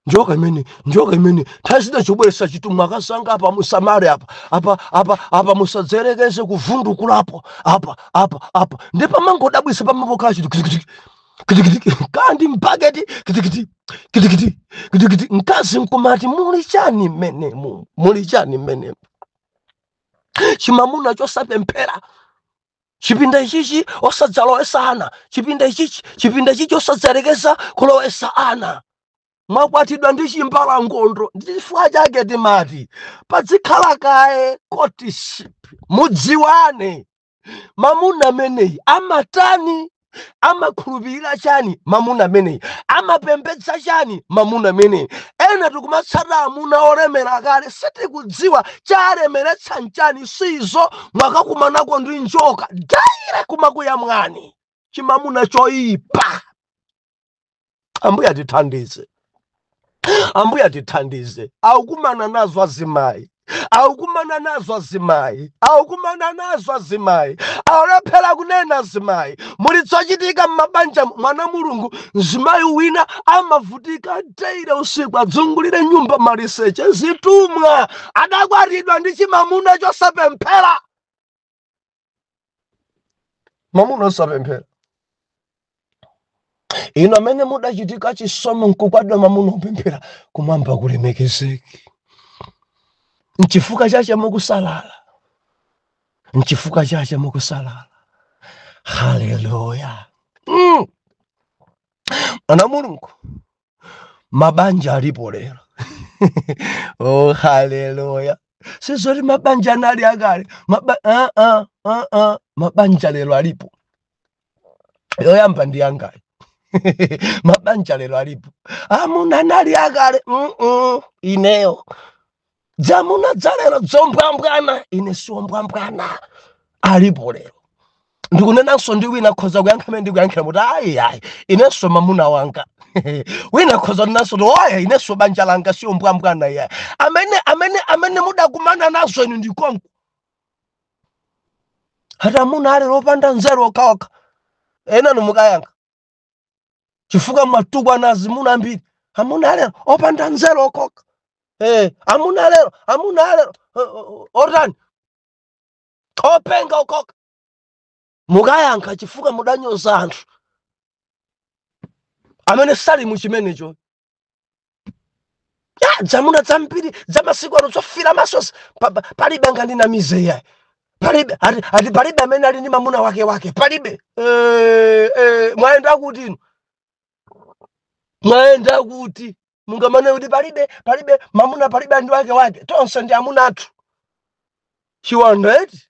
njoka imene, njoka imene nthawi zina chobweresa chitumwa, akasanga apa musamale, apa apa apa apa, musadzerekeze kuvundukulapo apa apa apa. Ndi pamangodabwisa pamapokhala chinthu kitikiti kitikiti, kandi mpaketi kitikiti kitikiti kitikiti. Mkazi nkumati, muli chani mmenemu? Muli chani mmenemu? Chimamuna chosapemphera. Chipinda ichichi osadzalowesa ana, chipinda ichichi, chipinda ichichi osadzalekeza kulowesa ana. Mwakwatidwa ndi chimbalangondo. Ndi chifukwa chake timati padzikhala kaye courtship, mudziwane mamuna ameneyi amatani, amakhulupirira chani, mamuna ameneyi amapembedza chani, mamuna ameneyi. Ena tikumatsata amuna olemera kale, sitikudziwa chalemeretsa nchani. Sizo mwakakumanako ndi njoka daire kumakuyamwani, chimamuna choyipa. Ambuye atithandize, Ambuye atithandize. Aukumana nazo azimayi, aukumana nazo azimayi, aukumana nazo azimayi, aulephera kunena azimayi. Muli zochitika m'mabanja. Mwana Mulungu, mzimayi wina amavutika daily usiku, adzungulire nyumba maliseche, zitumwa. Adakwatidwa ndi chimamuna chosapemphera, mamuna osapemphera. Ino amene mudachitika chisomo nkukwatidwa mamuna opemphera, kumwamba kulemekezeke. Nchifukwa chache mukusalala, nchifukwa chache mukusalala. Haleluya! Ana Mulungu, mabanja alipo lero. Oh, haleluya! Sizoti mabanja anali akale. Mabanja lero alipo. Yoyamba ndi yangayi. Mabanja lero alipo. Amuna anali akale, Ineyo dzamuna dzalero dzombwambwana, ine siombwambwana. Alipo lero. Ndikunenanso ndi wina khoza kuyankha mene ndikuyankhira kuti ayi, ayi, inenso mamuna wanga. Wina khoza kunenanso kuti oye, inenso banja langa siombwambwana iyayi. Amene mudakumana nazo inu ndikonko ati amuna ali lopanda nzeru okhaokha. Ena numukayankha chifukwa mwatukwana azimuna ambiri. Amuna alero opanda nzeru okhaokha. Amuna alero, amuna alero otani, openga okhaokha. Mukayankha chifukwa mudanyoza anthu amene sali muchimenecho. Ya dzamuna dzambiri dzamasiku ano zofira masosi. Palibe angandinamize iyayi, palibe. Ati palibe amene ali ndi mamuna wake wake, palibe. Mwayenda kuti inu? Mwayenda kuti mungamane kuti palibe, palibe mamuna, palibe ndi wake wake? Tonse ndi amuna athu. Chiwanda eti?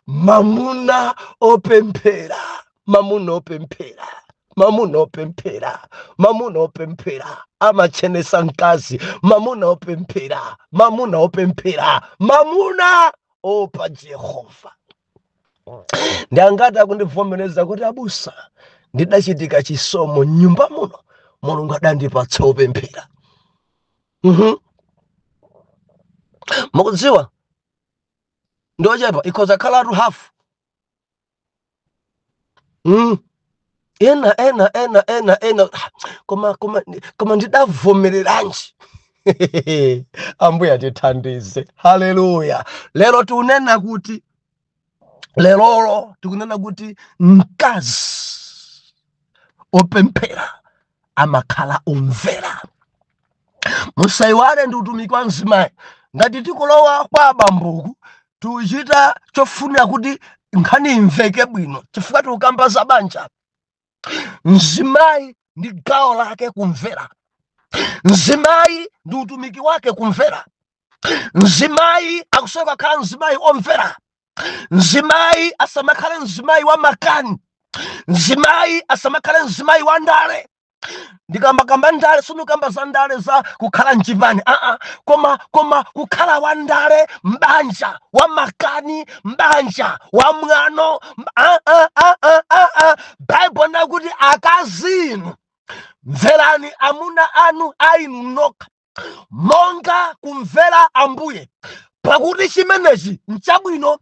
Mamuna opemphera, mamuna opemphera, mamuna opemphera, mamuna opemphera amachenesa mkazi. Mamuna opemphera, mamuna opemphera, mamuna opa Jehova. Ndi angati akundivomereza kuti abusa, ndidachitika chisomo nyumba muno, Mulungu adandipatsa opemphera? Mukudziwa ndochepa, ikhoza khalatu hafu. Ena ena ena ena ena, koma ndidavomereranji? Ambuye atithandize. Haleluya! Lero tikunena kuti, lerolo tikunena kuti mkazi opemphera amakhala omvera. Musayiwale ndi utumiki wa mzimayi. Ngati tikulowa kwa abamboku, tikuchita chofunira kuti nkhani imveke bwino, chifukwa tikukamba za banja. Mzimayi ndi gawo lake kumvera. Mzimayi ndi utumiki wake kumvera. Mzimayi akusowa kukhala mzimayi omvera. Mzimayi asamakhale mzimayi wa makani. Mzimayi asamakhale mzimayi wa ndale. Ndikambakamba ndale, sindikamba za ndale za kukhala mchipani, aa, koma kukhala wa ndale mbanja, wa makani mbanja, wa mwano. Baibo nakuti akazinu, mverani amuna anu ainu nokha monga kumvera Ambuye, pakuti chimenechi nchabwino.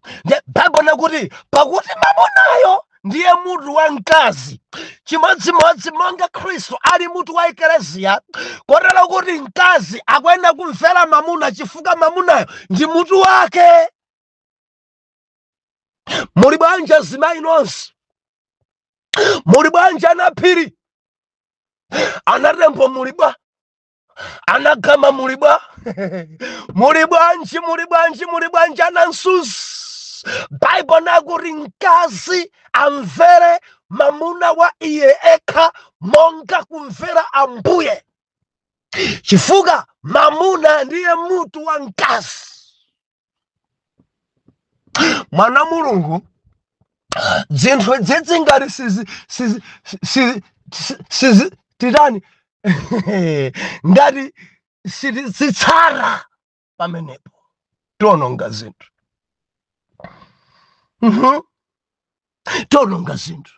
Baibo nakuti pakuti mamunayo ndiye mutu wa mkazi, chimodzimodzi monga Khristu ali mutu wa ekleziya, kotero kuti mkazi akuyenera kumvera mamuna chifukwa mamunayo ndi mutu wake. Muli bwanji azimayi nonse? Muli bwanji anaphiri, anatembo? Muli bwa anagama? Muli bwa? Muli bwanji? Muli bwanji? Muli bwanji anansuzi? Bible nakuti mkazi amvere mamuna wa iye ekha monga kumvera Ambuye, chifukwa mamuna ndiye mutu wa mkazi. Mwana Mulungu, zinthu idzidzi ngati sizi titani, ngati sitizitsara pamenepo tiononga zinthu. Tiononga zinthu.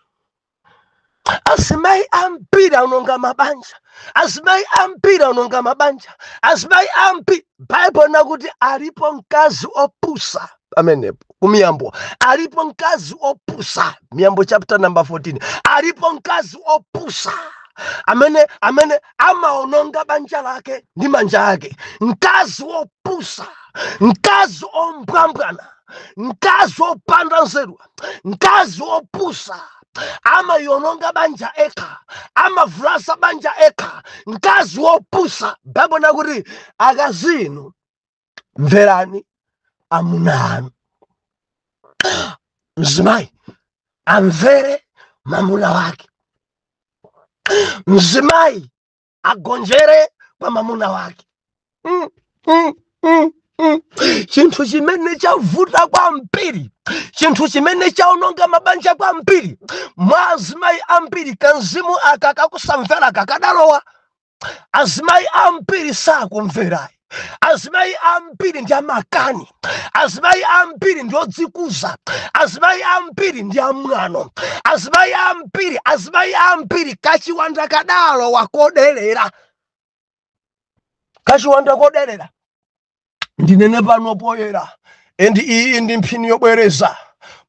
Azimayi ambiri aononga mabanja, azimayi ambiri aononga mabanja, azimayi ambiri. Baibulo nakuti alipo mkazi opusa pamenepo kumiyambo, alipo mkazi opusa, Miyambo chapter number 14, alipo mkazi opusa amene amaononga banja lake ndi manja ake. Mkazi wopusa, mkazi ombwambwana, mkazi wopanda nzeru, mkazi wopusa amayononga banja ekha, amavulasa banja ekha. Mkazi wopusa, Baibulo nakuti akazinu mverani amuna anu. Mzimayi amvere mamuna wake, mzimayi agonjere kwa mamuna wake. Chinthu chimene chavuta kwambiri, chinthu chimene chaononga mabanja kwambiri mwa azimayi ambiri, kanzimu aka kakusamvera kakadalowa. Azimayi ambiri sakumverayi, azimayi ambiri ndi amakani, azimayi ambiri ndi odzikuza, azimayi ambiri ndi amwano, azimayi ambiri, azimayi ambiri kachiwanda kadalo wakodelera, kachiwanda kodelera. Ndinene pano poyera, endi iyi ndi mphini yobwereza.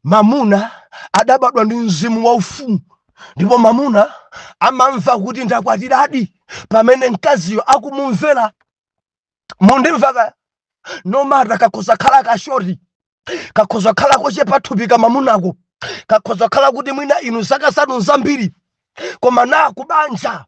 Mamuna adabadwa ndi mzimu waufumu, ndipo mamuna amamva kuti ndakwatiradi pamene mkaziyo akumumvera. Mundimva kaya? Nomata kakhoza khala kashoti, kakhoza khala kochepa thupi kamamunako, kakhoza khala kuti mwina inu zaka zanu zambiri, koma na kubanja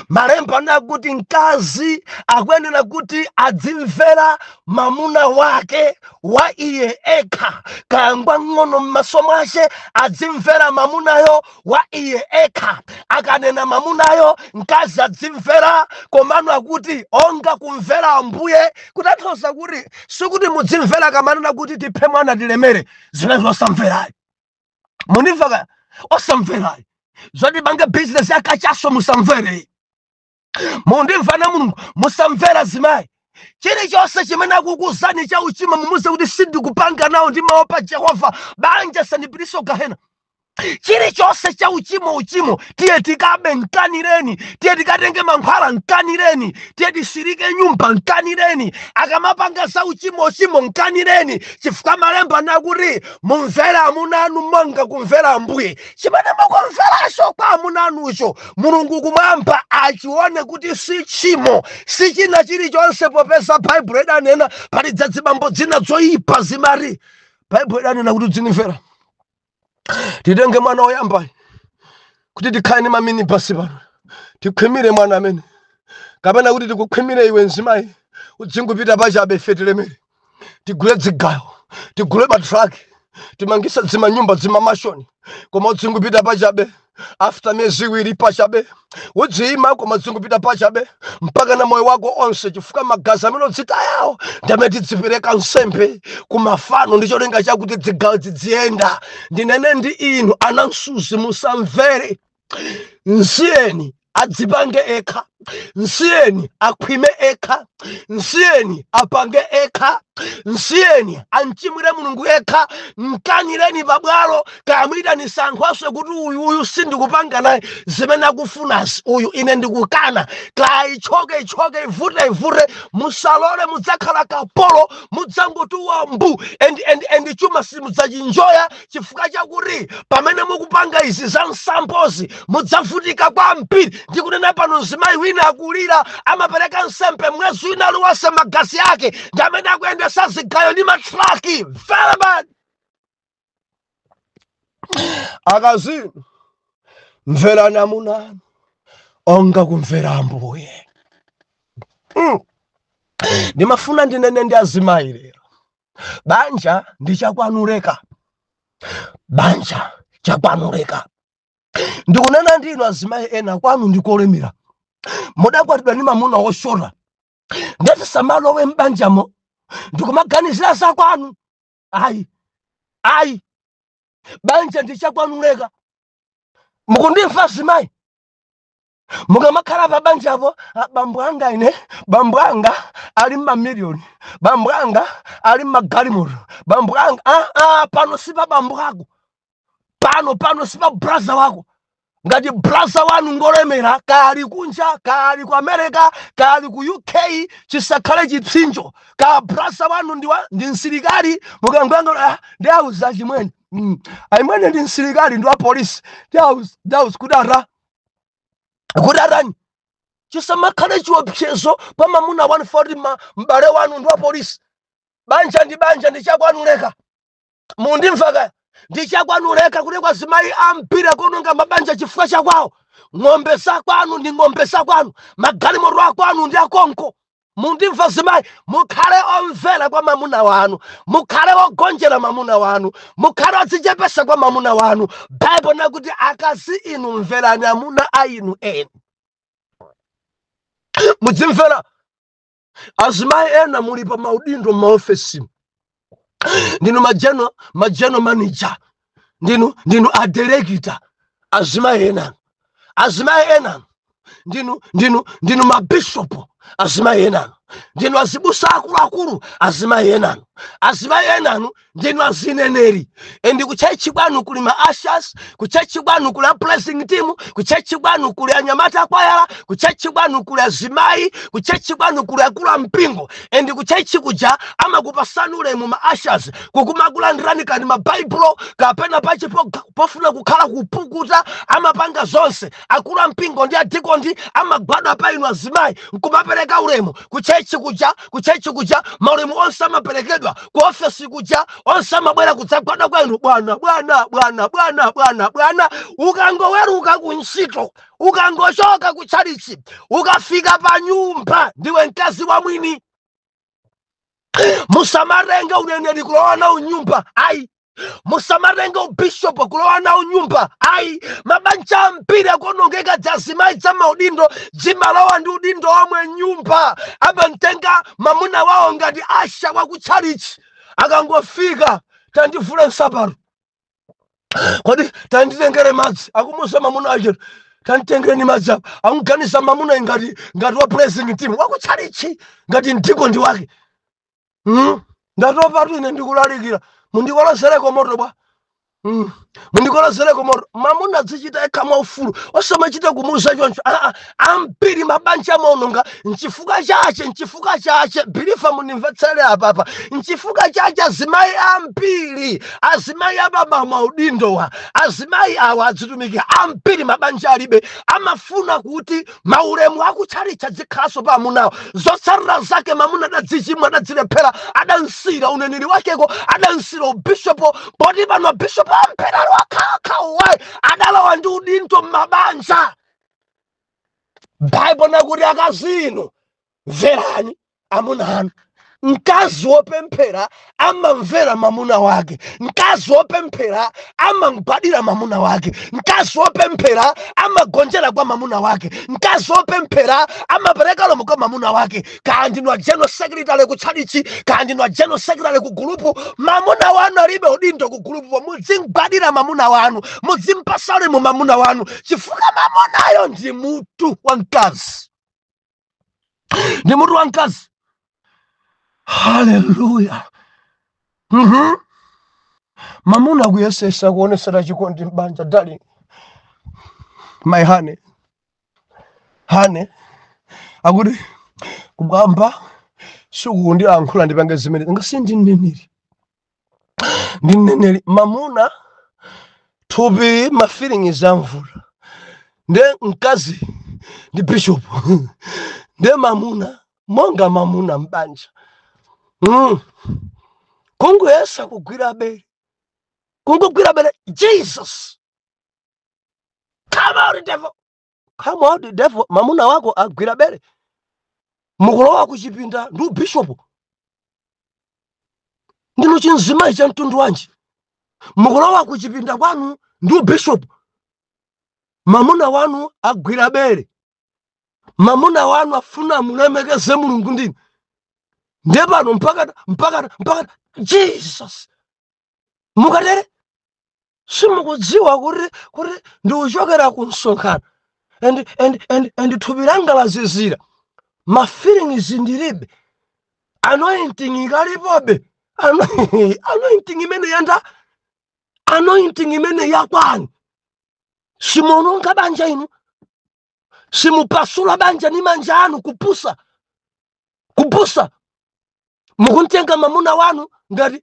malemba nakuti mkazi akuyenera kuti adzimvera mamuna wake wa iye ekha, kayangwa ng'ono m'maso mwace, adzimvera mamunayo wa iye ekha. Akanena mamunayo mkazi adzimvera, komano akuti onga kumvera Ambuye, kutanthauza kuti sikuti mudzimvera kamanena kuti tiphe mwana tilemere, zimene osamverayo. Munimva kaya? Osamverayo zoti bange bizinesi yakachaso, musamvere. Mundimva na Mulungu? Musamvera zimayi. Chilichonse chimene akukuzani cha uchimo mumuze kuti sindikupanga nawo, ndimaopa Jehova, banja sandipitiso gahena. Chilichonse cha uchimo, uchimo tiye tikabe nkanireni, tiye tikatenge mankhwala nkanireni, tiye tisirike nyumba nkanireni, akamapanga za uchimo uchimo nkanireni, chifukwa malemba nakuti mumvera amuna anu monga kumvera Ambuye. Chimene mukumveracho kwa amuna anucho Mulungu kumwamba achione kuti si tchimo, si china chilichonse, popeza Baibulo idanena pali dzadzibambo dzina dzoyipa zimati Baibulo idanena kuti udzinimvera. Titenge mwana woyamba kuti tikhale ndi maminibasi pano, tikhwimire mwana amene, kapena kuti tikukhwimire iwe mzimayi, udzingupita pachabe, ife tilemere, tigule dzigayo, tigule matraki, timangise dzimanyumba, dzimamashoni, koma udzingupita pachabe. After miyezi iwiri pachabe udziyima, koma udzingupita pachabe mpaka na moyo wako onse, chifukwa magazi amene udzitayawo ndi amene tidzipereka nsembe kumafano ndi cholinga chakuti dzigawo zidziyenda. Ndinene ndi inu anamsuzi, musamvere. Nsiyeni adzipange ekha, nsiyeni akhwime ekha, nsiyeni apange ekha, nsiyeni anchimwire Mulungu ekha. Mkanireni pabwalo, kamwitanisa anthu aswe kuti uyu uyu sindikupanga naye zimene akufunasi, uyu ine ndikukana. Kaya ichoke ichoke, ivute ivute, musalole. Mudzakhala kapolo, mudzangotuwa mbu and chuma simudzachinjoya, chifukwa chakuti pamene mukupanga izi za nsambozi mudzavutika kwambiri. Ndikunena pano mzimayi wina akulira, amapereka nsembe mwezi wina aliwonse, magazi ake ndi amene akuyendesa zigayo ndi matraki. Very bad. Akazi, mverani amuna anu onga kumvera Ambuye. Ndimafuna ndinene ndi azimayi lero, banja ndi chakwanuleka. Banja chakwanuleka. Ndikunena ndinu azimayi ena, kwanu ndikolemera, mudakwatidwa ndi mamuna woshota, ndati samalowe m'banjamo ndikumaganizira za kwanu. Ayi, ayi, banja ndi chakwanuleka. Mukundimva azimayi? Mukamakhala pa banjapo, "Ah, bambo anga, ine bambo anga ali mmamiliyoni, bambo anga ali mmagalimoto, bambo anga." Ah, ah, pano si pa bambo ako pano, pano si pa brother wako. Ngati brother wanu ngolemera, kali kunja, kali ku America, kali ku UK, chisakhale chipsinjo. Ka brother wanu ndi msilikali, mukangwanga, "Ah, ndi auza chimwene, aimwene ndi msilikali, ndi wa polisi, ndi auza kuti ata, kuti atani." Chisamakhale chiopsezo pa mamuna 140 ma m'bale wanu ndi wa polisi. Banja ndi banja, ndi chakwanuleka. Mundimva kaya? Ndi chakwanuleka. Kuti kwa zimayi ambiri akuononga mabanja chifukwa chakwawo. Ng'ombe zakwanu ndi ng'ombe zakwanu, magalimoto akwanu ndi akonko. Mundimva zimayi? Mukhale omvera kwa mamuna wanu, mukhale ogonjera mamuna wanu, mukhale odzichepesa kwa mamuna wanu. Baibo nakuti, "Akazi inu, mverani amuna a inu eni." Mudzimvera. Azimayi ena muli pa maudindo m'maofesi, ndinu ma general manager, ndinu a director. Azimayi ena, azimayi ena ndinu mabishopu. Azimayi enanu ndinu azibusa akuluakulu. Azimayi enanu, azimayi enanu ndinu azineneri. And ku church kwanu kuli ma ushers, ku church kwanu kuli a praising team, ku church kwanu kuli anyamata akwayala, ku church kwanu kuli azimayi, ku church kwanu kuli akulu ampingo. And ku church kuja amakupasani ulemu ma ushers, kukumakulandirani kani mabaibulo kapena pachipo pofuna kukhala kupukuta, amapanga zonse. Akulu ampingo ndi adikondi amagwada pa inu azimayi nkumapereka ulemu. Ku church kuja, ku church kuja maulemu onse amaperekedwa. Ku ofesi kuja onse amabwera kudzagwada kwa inu, "Bwana, bwana, bwana, bwana, bwana, bwana." Ukangoweruka ku ntchito, ukangochoka ku tchalichi, ukafika pa nyumba, ndiwe mkazi wa mwini. Musamatenga uneneri kulowa nawo nyumba, ayi. Musamatenga ubishopu kulowa nawo nyumba, ayi. Mabanja ambiri akuonongeka, dzazimayi dza maudindo dzimalowa ndi udindo omwe nyumba. Amamtenga mamuna wawo ngati usher wa kutchalichi. Akangofika, "Tandivule nsapato, kodi tanditengere madzi." Akumuza mamuna ache, "Tanditengereni madzi apa." Akuganiza mamuna ngati wa praising team wakutchalichi, ngati mdikondi wake. Ndatopa tu ine ndikulalikira, mundikolozereko moto bwa. Mundikolozereko moto. Mamuna azichita ekha mwaufulu, osamachita kumuuza choncho. Aa, ambiri mabanja amaononga nchifukwa chache, nchifukwa chache, believer, mundimvetsere apapa, nchifukwa chache azimayi ambiri, azimayi ababa maudindowa, azimayi awa azitumikira ambiri mabanja alibe. Amafuna kuti maulemu akutchalitcha dzikhalanso pa amunawo. Zotsatira zake, mamuna adadzichimwa, adadzilephera, adansira uneneri wakeko, adansira ubishopo, poti pano bishopo ambiri ali wakhalakhawayi adalowa ndi udindo m'mabanja. Baibo nakuti, "Akazi inu, mverani amuna anu." Mkazi wopemphera amamvera mamuna wake. Mkazi wopemphera amamgwadira mamuna wake. Mkazi wopemphera amagonjera kwa mamuna wake. Mkazi wopemphera amapereka lomo kwa mamuna wake. Kaya ndinu a general secretary ku tchalichi, kaya ndinu a general secretary ku gulupu, mamuna wanu alibe udindo ku gulupu. Muzimgwadira mamuna wanu, muzimpasa ulemu mamuna wanu, chifukwa mamunayo ndi mutu wa mkazi, ndi mutu wa mkazi. Haleluya! Mamuna kuyesesa kuonesera chikondi mbanja, "Darling, my honey, honey," akuti, "Kumwamba sikundilankhula ndipange zimene ngasi ndi mneneri, ndi mneneri." Mamuna thupi, ma feelings amvula, nde mkazi ndi bishop, nde mamuna monga mamuna mbanja, Kungoyesa kugwira bere, kungogwira bere, "Jesus, come out devil, come out devil." Mamuna wako agwira bere, mukulowa kuchipinda ndi ubishopu. Ndinu chinzimayi cha mtundu wanji? Mukulowa kuchipinda kwanu ndi ubishop, mamuna wanu agwira bere, mamuna wanu afuna mulemekeze Mulungu ndini. Ndiye pano mpaka mpaka mpaka Jesus mukatere, simukudziwa kuti ndikuchokera ku msonkhano and thupi langa lazizira, ma feelings ndilibe, anointing ikalipobe. Anointing imene yanda, anointing imene yakwani. Simuononga banja inu, simupasula banja ni manja anu. Kupusa, kupusa. Mukuntenga mamuna wanu ngati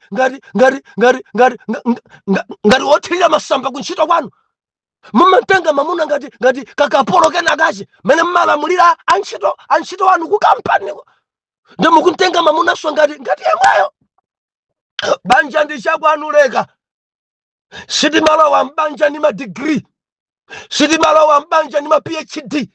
wothirira masamba kuntchito kwanu. Mumantenga mamuna ngati kakapolo kena kache mene mmalamulira antchito wanu ku kampaniko, ndi mukuntenga mamunanso ngati yemweyo. Banja ndi chakwanu, leka. Sitimalowa mbanja ndi ma degree, sitimalowa mbanja ndi ma PhD,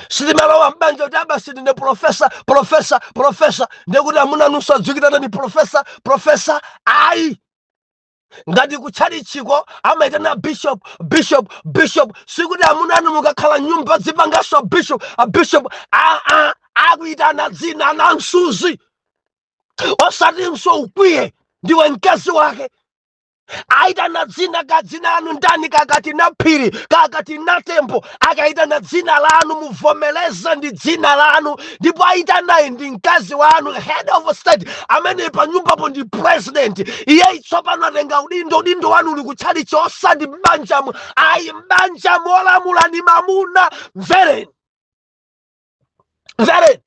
sitimalowa mbanja kuti abasi ndine professor, professor, professor, ndekuti amuna nunso adzukitana ni professor, professor. Ayi. Ngati kutchalichiko amaitana bishop, bishop, bishop, sikuti amuna anu mukakhala nyumba zipangaso bishop, a bishop. Aa, akuitana dzina na msuzi, osatinso ukwiye, ndiwe mkazi wake. Aitana dzina ka dzina lanu ndani, kakati na phiri, kakati na tembo, akaitana dzina lanu muvomeleze ndi dzina lanu. Ndipo aitanayi ndi mkazi wanu, head of state amene pa nyumbapo ndi president. Iye tsopano atenga udindo. Udindo wanu uli kutchalichi, osati m'banjamo ayi. M'banjamo olamula ni mamuna. Mvereni, mvereni.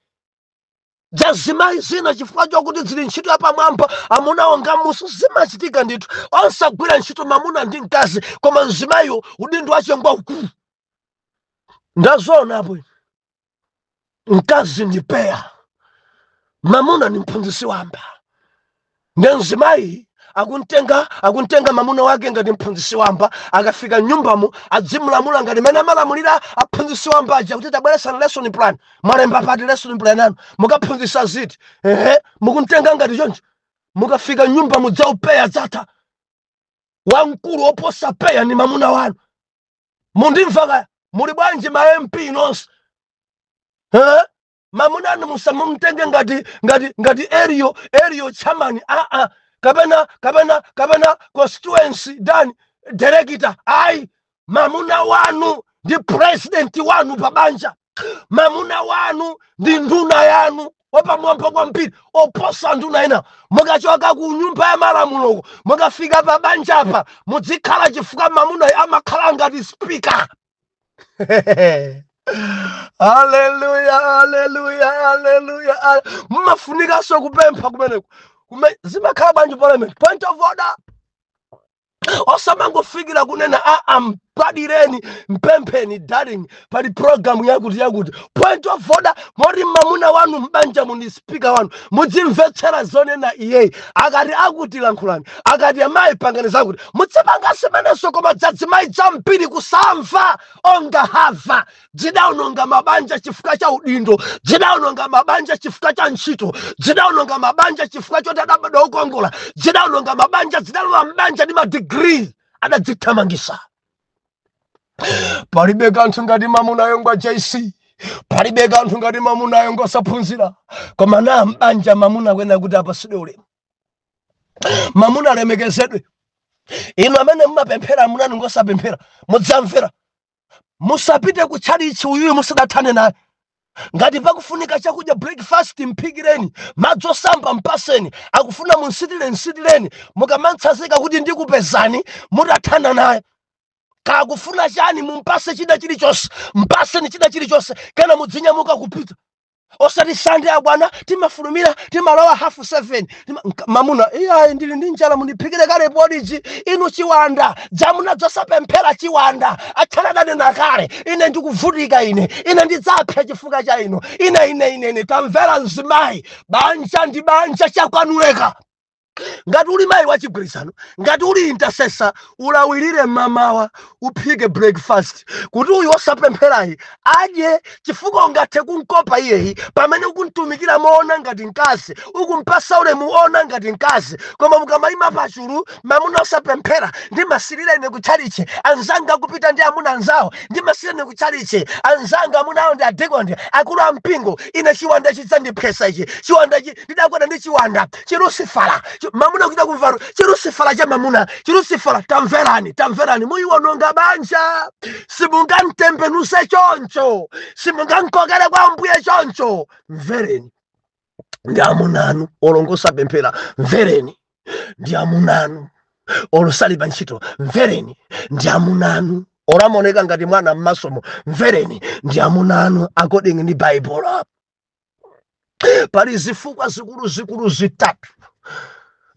Jazimayi zina, chifukwa chokuti zili ntchito yapamwamba, amuna onga musu, zimachitika ndithu, osagwira ntchito mamuna ndi mkazi, koma mzimayiwo udindo wache ngwaukulu. Ndazionapo. Mkazi ndi PEA, mamuna ni mphunzitsi wamba. Ndi mzimayi akuntenga mamuna wake ngati mphunzitsi wamba. Akafika nyumbamo adzimulamula ngati mene amalamulira aphunzitsi wamba aja, kuti tabweresani lesson plan, mwalemba pati lesson plan anu, mukaphunzitsa ziti? Ehe, mukuntenga ngati choncho. Mukafika nyumba mudzaupeya dzatha, wamkulu oposa PEA ni mamuna wanu. Mundimva kaya? Muli bwanji ma MP nonse? Eh? Mamuna anu musamumtenge ngati area chairman, aa, kapena constituency dani director, ayi. Mamuna wanu ndi president wanu pabanja, mamuna wanu ndi nduna yanu wapamwamba kwambiri oposa nduna ina. Mukachoka ku nyumba ya malamuloko, mukafika pa banjapa muzikhala, chifukwa mamuna amakhala ngati speaker. Haleluya, haleluya, haleluya! Mumafunikanso kupempha kumeneko. Zimakhala bwanji parliament? Point of order, osamangofikira kunena aa. Mpadireni, mpempheni, darling, pali program yakuti yakuti, point of order. Moti mamuna wanu mbanja muni speaker wanu, mudzimvetsera zonena iyeyi. Akati akuti lankhulani, akati amayi pangani zakuti, mudzipanga zimenenso. Koma dzadzimayi dzambiri kusamva onga hava, dzidawononga mabanja chifukwa cha udindo, dzidawononga mabanja chifukwa cha ntchito, dzidawononga mabanja chifukwa choti adabadwa ukongola, dzidawononga mabanja, dzidalowa mbanja ndi ma degree, adadzithamangisa. Palibe kanthu ngati mamunayo ngwa JC, palibe kanthu ngati mamunayo ngosaphunzira, koma na mbanja mamuna kwena kuti apasidwe ulemu, mamuna alemekezedwe. Inu amene mumapemphera, amunanu ngosapemphera, mudzamvera. Musapite kutchalichi uyuyu musadathane naye. Ngati pakufunika chakudya, breakfast, mphikireni. Madzi osamba mpaseni. Akufuna munsitile, nsitileni. Mukamantsazika kuti ndikupezani mutathana naye, kakufuna chani, mumpase chida chilichonse, mpaseni chida chilichonse, kena mudzinyamuka kupita. Osati Sande akwana timafulumira, timalowa 7:30. Mamuna iyayi, ndili ndi njala, mundiphikire kale porridge. Inu chiwanda, dzamuna dzosapemphera, chiwanda. Atchana adanena kale, ine ndikuvutika, ine ndidzapha chifukwa cha inu. Ine ine ine ine tamvera mzimayi, banja ndi banja, chakwanuleka. Ngati uli mayi wachigwirizano, ngati uli intercessor, ulawirire mamawa, uphike breakfast kuti uyu osapempherayi adye, chifukwa ungathe kunkopa iyeyi pamene ukumtumikira moona ngati mkazi, ukumpasa ulemu ona ngati mkazi. Koma mukamayima pachulu, mamuna osapemphera, "Ndimasilira ine kutchalichi, anzanga akupita ndi amuna anzawo. Ndimasilira ine kutchalichi, anzanga amuna awo ndi adikondi, akulu ampingo. Ine chiwanda chidzandiphesa ichi, chiwanda ichi, ndidakwata ndi chiwanda chilusifala." Mamuna kuita kumvaro chilusifala cha mamuna chilusifala. Tamverani, tamverani, muyiwononga banja. Simungamtembenuse choncho, simungamkokere kwa Ambuye choncho. Mvereni ndi amunanu olongosapemphera, mvereni ndi amunanu olusalipa ntchito, mvereni ndi amunanu olamaoneka ngati mwana mmasomo, mvereni ndi amunanu according ndi Baibulo. Pali zifukwa zikulu zikulu zitatu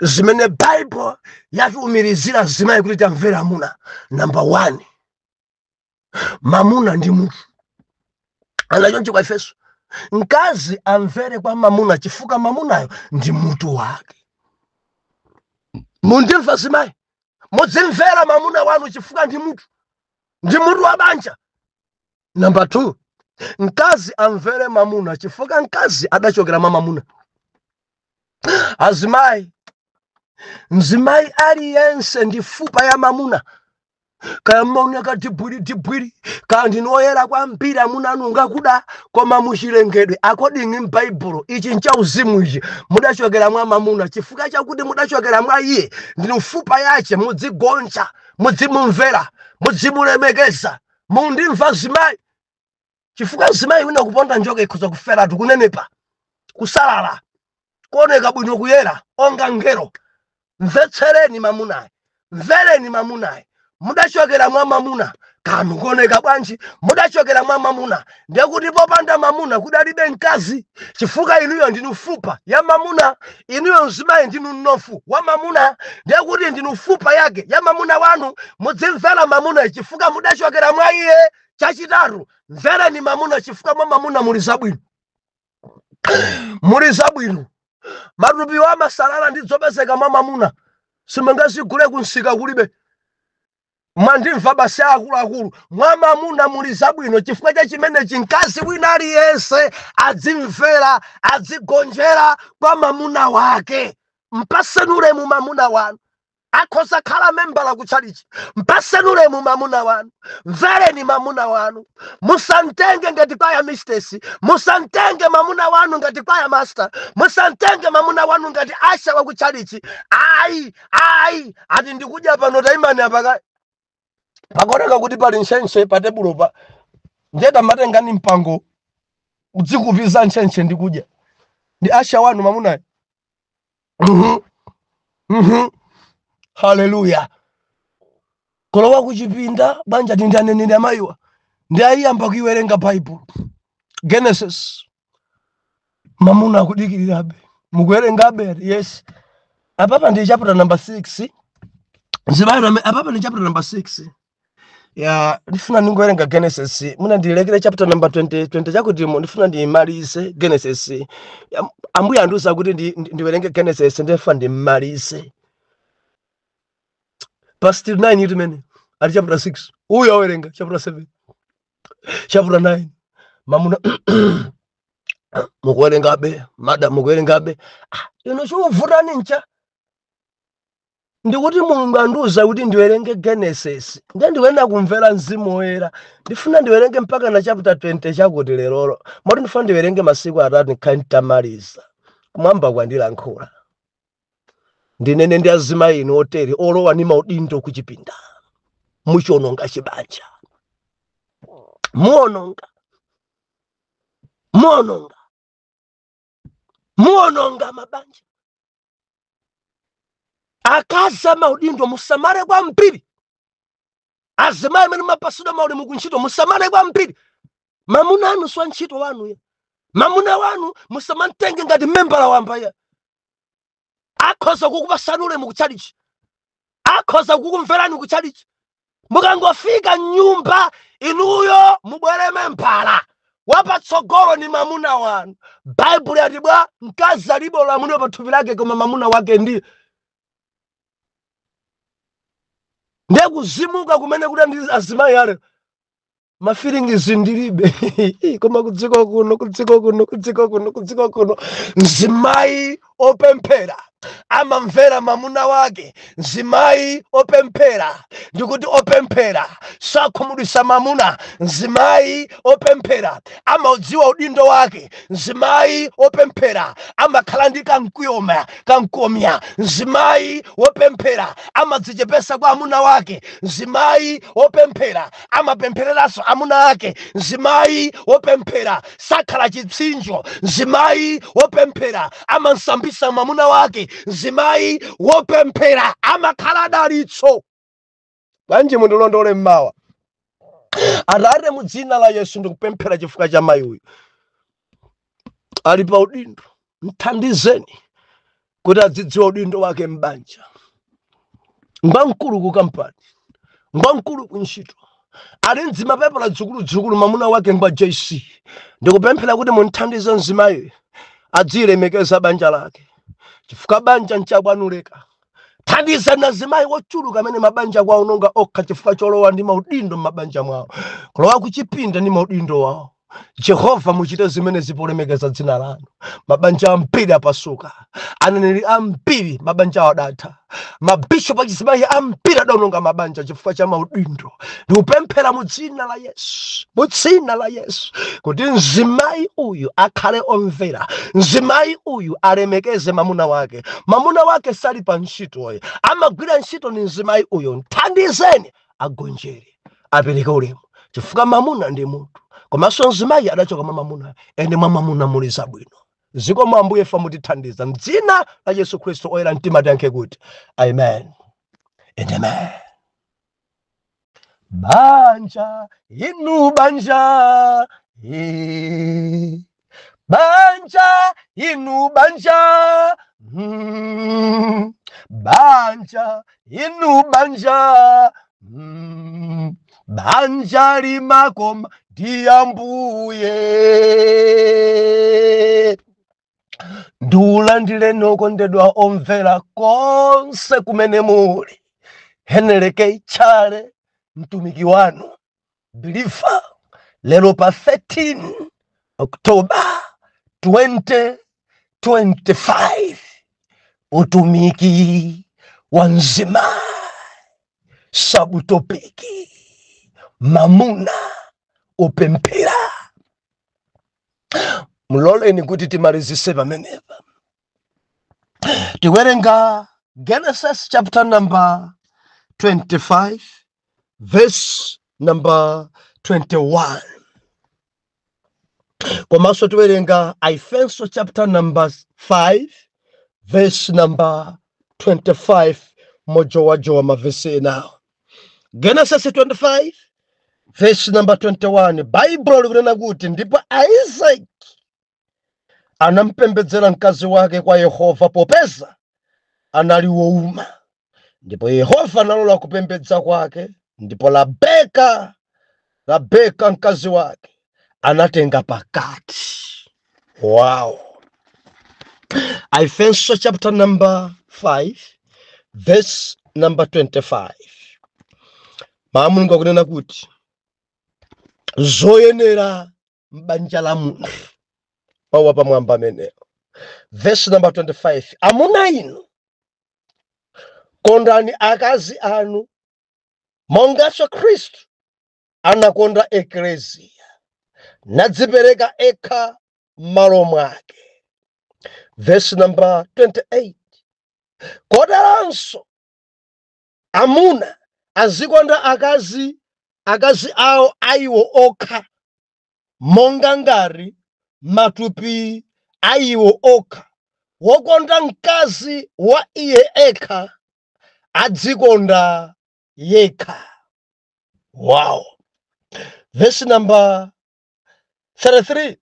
zimene Baibulo yatiumirizira zimayi kuti tamvera amuna. Number one, mamuna ndi mutu. Anachoncho kwa Efeso, mkazi amvere kwa mamuna chifukwa mamunayo ndi mutu wake. Mundimva zimayi? Mudzimvera mamuna wanu chifukwa ndi mutu, ndi mutu wa banja. Number two, mkazi amvere mamuna chifukwa mkazi adachokera mwa mamuna. Azimayi, mzimayi aliyense ndi fupa ya mamuna. Kaya mmaoneka dibwiri dibwiri, kaya ndinu oyera kwambiri, amuna anu ngakuda, koma muchilengedwe, according m'Baibulo, ichi nchauzimu ichi, mudachokera mwa mamuna. Chifukwa chakuti mudachokera mwa iye, ndinu fupa yache, mudzigonja, mudzimumvera, mudzimulemekeza. Mundimva zimayi? Chifukwa zimayi wina kuponda njoka ikhoza kuferatu, kunenepa, kusalala, kuoneka bwino, kuyera onga ngero. Mvetsereni mamunayi, mvereni mamunayi. Mudachokera mwa mamuna. Kamukuoneka bwanji, mudachokera mwa mamuna. Ndekuti popanda mamuna kudalibe mkazi, chifukwa inuyo ndinu fupa ya mamuna. Inuyo mzimayi ndinu mnofu wa mamuna, ndekuti ndinu fupa yake ya mamuna wanu. Mudzimvera mamuna chifukwa mudachokera mwa iye. Chachitatu, mvereni mamuna chifukwa mwa mamuna muli zabwino, muli zabwino. Matupiwo amasalala ndi zopezeka mwa mamuna, simungazigule kunsika, kulibe. Mwandimva? Basi, akuluakulu, mwa mamuna muli zabwino. Chifukwa cha chimenechi, mkazi wina aliyense adzimvera, adzigonjera kwa mamuna wake. Mpaseni ulemu mamuna wanu. Akhoza khala membala kutchalichi, mpaseni ulemu mamuna wanu, mvereni mamuna wanu. Musamtenge ngati choir mistress, musamtenge mamuna wanu ngati choir master, musamtenge mamuna wanu ngati usher wakutchalichi. Ayi, ayi. Ati ndikudya pano, taimani apaka, pakuoneka kuti pali ntchentche pa tebulopa, ndiye tamatengani mpango udzikupiza ntchentche ndikudya. Ndi usher wanu mamunayo? Haleluya. Kulowa kuchipinda, banja ndi aneneri amayiwa, ndi ayiyamba kuiwerenga Baibulo, Genesis. Mamuna akudikirirabe, "Mukuwerengabe?" "Yes, apapa ndi chapter number 6." Zibayo, apapa ndi chapter number 6 ya, ndifuna ndingowerenga Genesis, muna ndilekere chapter number 20, 20 chakutimo, ndifuna ndimalize Genesis. Ya, Ambuye andiuza kuti ndiwerenge Genesis, ndifuna ndimalize past 9 itimene ali chapter 6, uyu awerenga chapter 7, chapter 9. Mamuna, "Mukuwerengabe, madam? Mukuwerengabe?" "Ah, ino chikuvutani ncha?" "Ndikuti Mulungu andiuza kuti ndiwerenge Genesis, ndiye ndikuyenera kumvera Mzimu Woyera. Ndifuna ndiwerenge mpaka na chapter 20 chakuti lerolo, moti ndifuna ndiwerenge masiku 3, ndikhale nditamaliza. Kumwamba kwandilankhula." Ndinene ndi azimayi inu otere olowa ni maudindo kuchipinda, muchiononga chibanja, muononga, muononga, muononga mabanja. Akazi amaudindo, musamale kwambiri. Azimayi amene mapasidwa maulemu kuntchito, musamale kwambiri. Mamuna anu swa ntchito wanu ya, mamuna wanu musamamtenge ngati membala wamba ya. Akhoza kukupasani ulemu kutchalichi, akhoza kukumverani kutchalichi, mukangofika mnyumba inuyo mubwere membala wapatsogolo ni mamuna wanu. Baibulo yati bwa? Mkazi alibe ulamuliro pa thupi lake, koma mamuna wake ndi. Ndiye kuzimuka kumene kuti ndi azimayi ale ma feelings ndilibe, koma kudziko kuno, kudziko kuno, kudziko kuno, kudziko kuno, mzimayi opemphera amamvera mamuna wake. Mzimayi opemphera, ndikuti opemphera sakhumudwisa mamuna. Mzimayi opemphera amaudziwa udindo wake. Mzimayi opemphera amakhala ndi kamkuyoma kamkomya. Mzimayi wopemphera amadzichepesa kwa amuna wake. Mzimayi wopemphera amapemphereranso amuna ake. Mzimayi wopemphera sakhala chipsinjo. Mzimayi wopemphera amansambisa mwamuna wake. Mzimayi wopemphera amakhala dalitso. Bwanji mundilondole mmawa? Atate, mu dzina la Yesu, ndikupemphera chifukwa cha mayi uyu ali pa udindo. Mthandizeni kuti adzidziwa udindo wake m'banja. Ngwamkulu ku kampani, ngwamkulu ku ntchito, ali mdzimapepala dzukuludzukulu, mamuna wake ngwa JC. Ndikupemphera kuti munthandize mzimayi adzilemekeza banja lake, chifukwa banja nchakwanuleka. Thandizani azimayi wochuluka amene mabanja kwawo nonga okha chifukwa cholowa ndi maudindo m'mabanja mwawo, kulowa kuchipinda ndi maudindo wawo. Jehova, muchite zimene zipolemekeza dzina lanu. Mabanja ambiri apasuka, aneneri ambiri mabanja awo adatha, mabishopu achizimayi ambiri adaononga mabanja chifukwa cha maudindo. Ndikupemphera mu dzina la Yesu, mu dzina la Yesu, kuti mzimayi uyu akhale omvera, mzimayi uyu alemekeze mamuna wake. Mamuna wake sali pa ntchitoyi, amagwira ntchito ni mzimayi uyu. Mthandizeni agonjere, apereke ulemu, chifukwa mamuna ndi mutu, komanso mzimayi adachoka mwa mamuna, ende mwa mamuna muli zabwino. Zikomo Ambuye, fa mutithandiza. Mdzina la Yesu Khristu, oyera mtima tiyankhe kuti amen and amen. Banja inu, banja, banja inu, banja, banja inu, banja, banja limakoma ndi Ambuye. Ndiulandire okondedwa omvera konse kumene muli. Heneleke Tchale, mtumiki wanu believer, lero pa 13 October 2025, utumiki wa mzimayi, subtopic mamuna upemphera. Muloleni kuti timalizise pamenepa. Tiwerenga Genesis chapter number 25 verse number 21, komanso tiwerenga Aefeso chapter number 5 verse number 25, mojowajowa mavesi enawo. Genesis 25 verse number 21, Baibulo likunena kuti, "Ndipo Isaac anampembedzera mkazi wake kwa Yehova, popeza anali wowuma, ndipo Yehova analola kupembedza kwake, ndipo Rabeka mkazi wake anatenga pakati." Wow! Aefeso chapter number 5 verse number 25, mawu Mulungu akunena kuti zoyenera m'banja la munthu, mawu apamwamba amenewo. Verse number 25: "Amuna inu, kondani akazi anu monganso Khristu anakonda ekleziya, nadzipereka ekha m'malo mwake." Verse number 28: "Koteronso amuna azikonda akazi awo aiwo okha monga ngati matupi aiwo okha. Wokonda mkazi wa iye ekha adzikonda yekha." Wow! Verse number 33: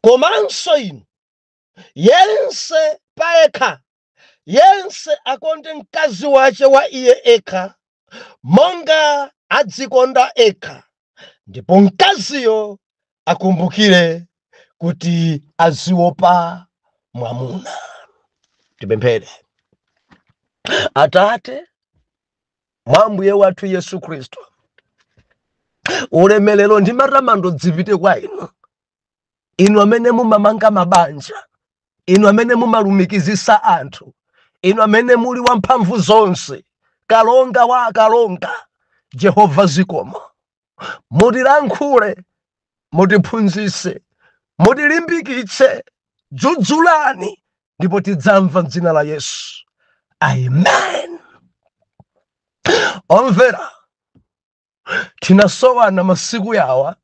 "Komanso inu, yense payekha, yense akonde mkazi wace wa iye ekha monga adzikonda ekha, ndipo mkaziyo akumbukire kuti aziopa mwamuna." Tipemphere. Atate. Mwa Ambuye wathu Yesu Khristu, ulemelero ndi matamando dzipite kwa inu, inu amene mumamanga mabanja, inu amene mumalumikizisa anthu, inu amene muli wamphamvu zonse, kalonga wa akalonga, Jehova. Zikomo. Mutilankhule, mutiphunzitse, mutilimbikitse, dzudzulani, ndipo tidzamva m'dzina la Yesu, amen. Omvera, tinasowana masiku yawa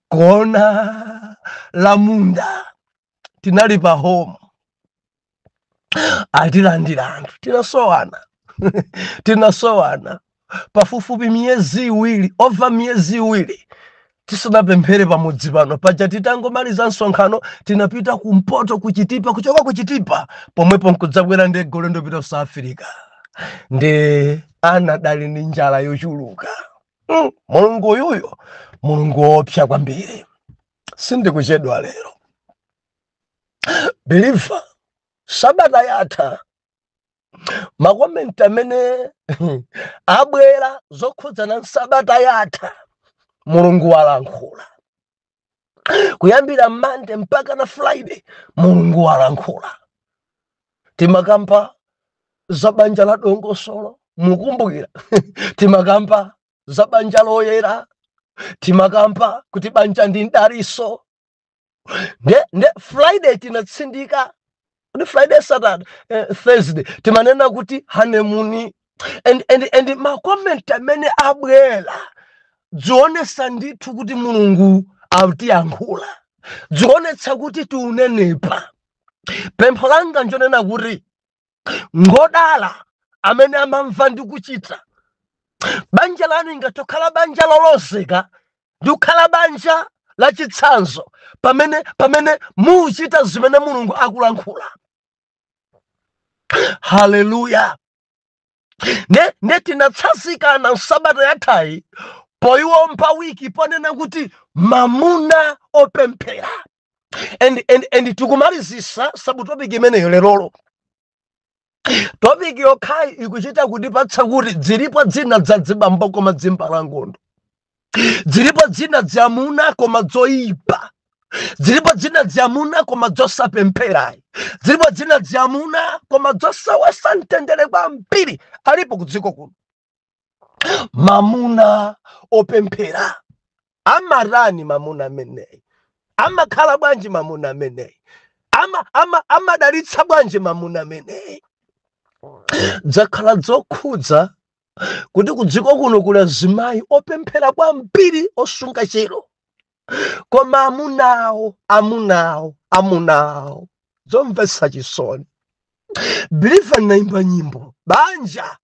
kuona la munda. Tinali pa home, atilandira anthu. Tinasowana, tinasowana pafupifupi miyezi 2, over miyezi 2 tisanapemphere pamudzi pano. Paja titangomaliza msonkhano tinapita kumpoto, kuchitipa. Kuchoka kuchitipa pomwepo nkudzabwera ndege, ulendo pita South Africa. Ndi anadali ndi njala yochuluka. Mulungu uyuyo, Mulungu wopsa kwambiri. Sindikuchedwa lero, believer. Sabata yatha, ma comment amene abwera zokhudzana sabata yatha, Mulungu walankhula kuyambira Monday mpaka na Friday. Mulungu walankhula. Timakamba za banja la dongosolo, mukumbukira? Timakamba za banja loyera, timakamba kuti banja ndi mdaliso. Nde Friday tinatsindika kuti Friday, Saturday, Thursday timanena kuti honeymoon. And ma comment amene abwera zionesa ndithu kuti Mulungu akutiyankhula, zionetsa kuti tiunenepa. Pempho langa njonena kuti ngodala amene amamva ndi kuchita. Banja lanu ingatokhala banja lolozeka ndi kukhala banja lachitsanzo pamene muchita zimene Mulungu akulankhula. Haleluya! Ne tinatsanzikana msabata yathayi poiwomba wiki ponena kuti mamuna opemphera, and tikumalizisa subtopic imeneyo lerolo. Topic yokhayi ikuchita kutipatsa kuti dzilipo dzina dzadzibambo koma dzimbalangondo, dzilipo dzina dzamuna koma dzoyipa, dzilipo dzina dzamuna koma dzosapempherayi, dzilipo dzina dzamuna koma dzosawesa mtendere kwambiri. Alipo kudziko kuno mamuna opemphera. Amarani mamuna ameneyi? Amakhala bwanji mamuna ameneyi? Amadalitsa bwanji mamuna ameneyi? Dzakhala zokhudza kuti kudziko kuno kuli azimayi opemphera kwambiri, osunga chero, koma amunawo, amunawo, amunawo, zomvetsa chisoni. Believer, naimba nyimbo, banja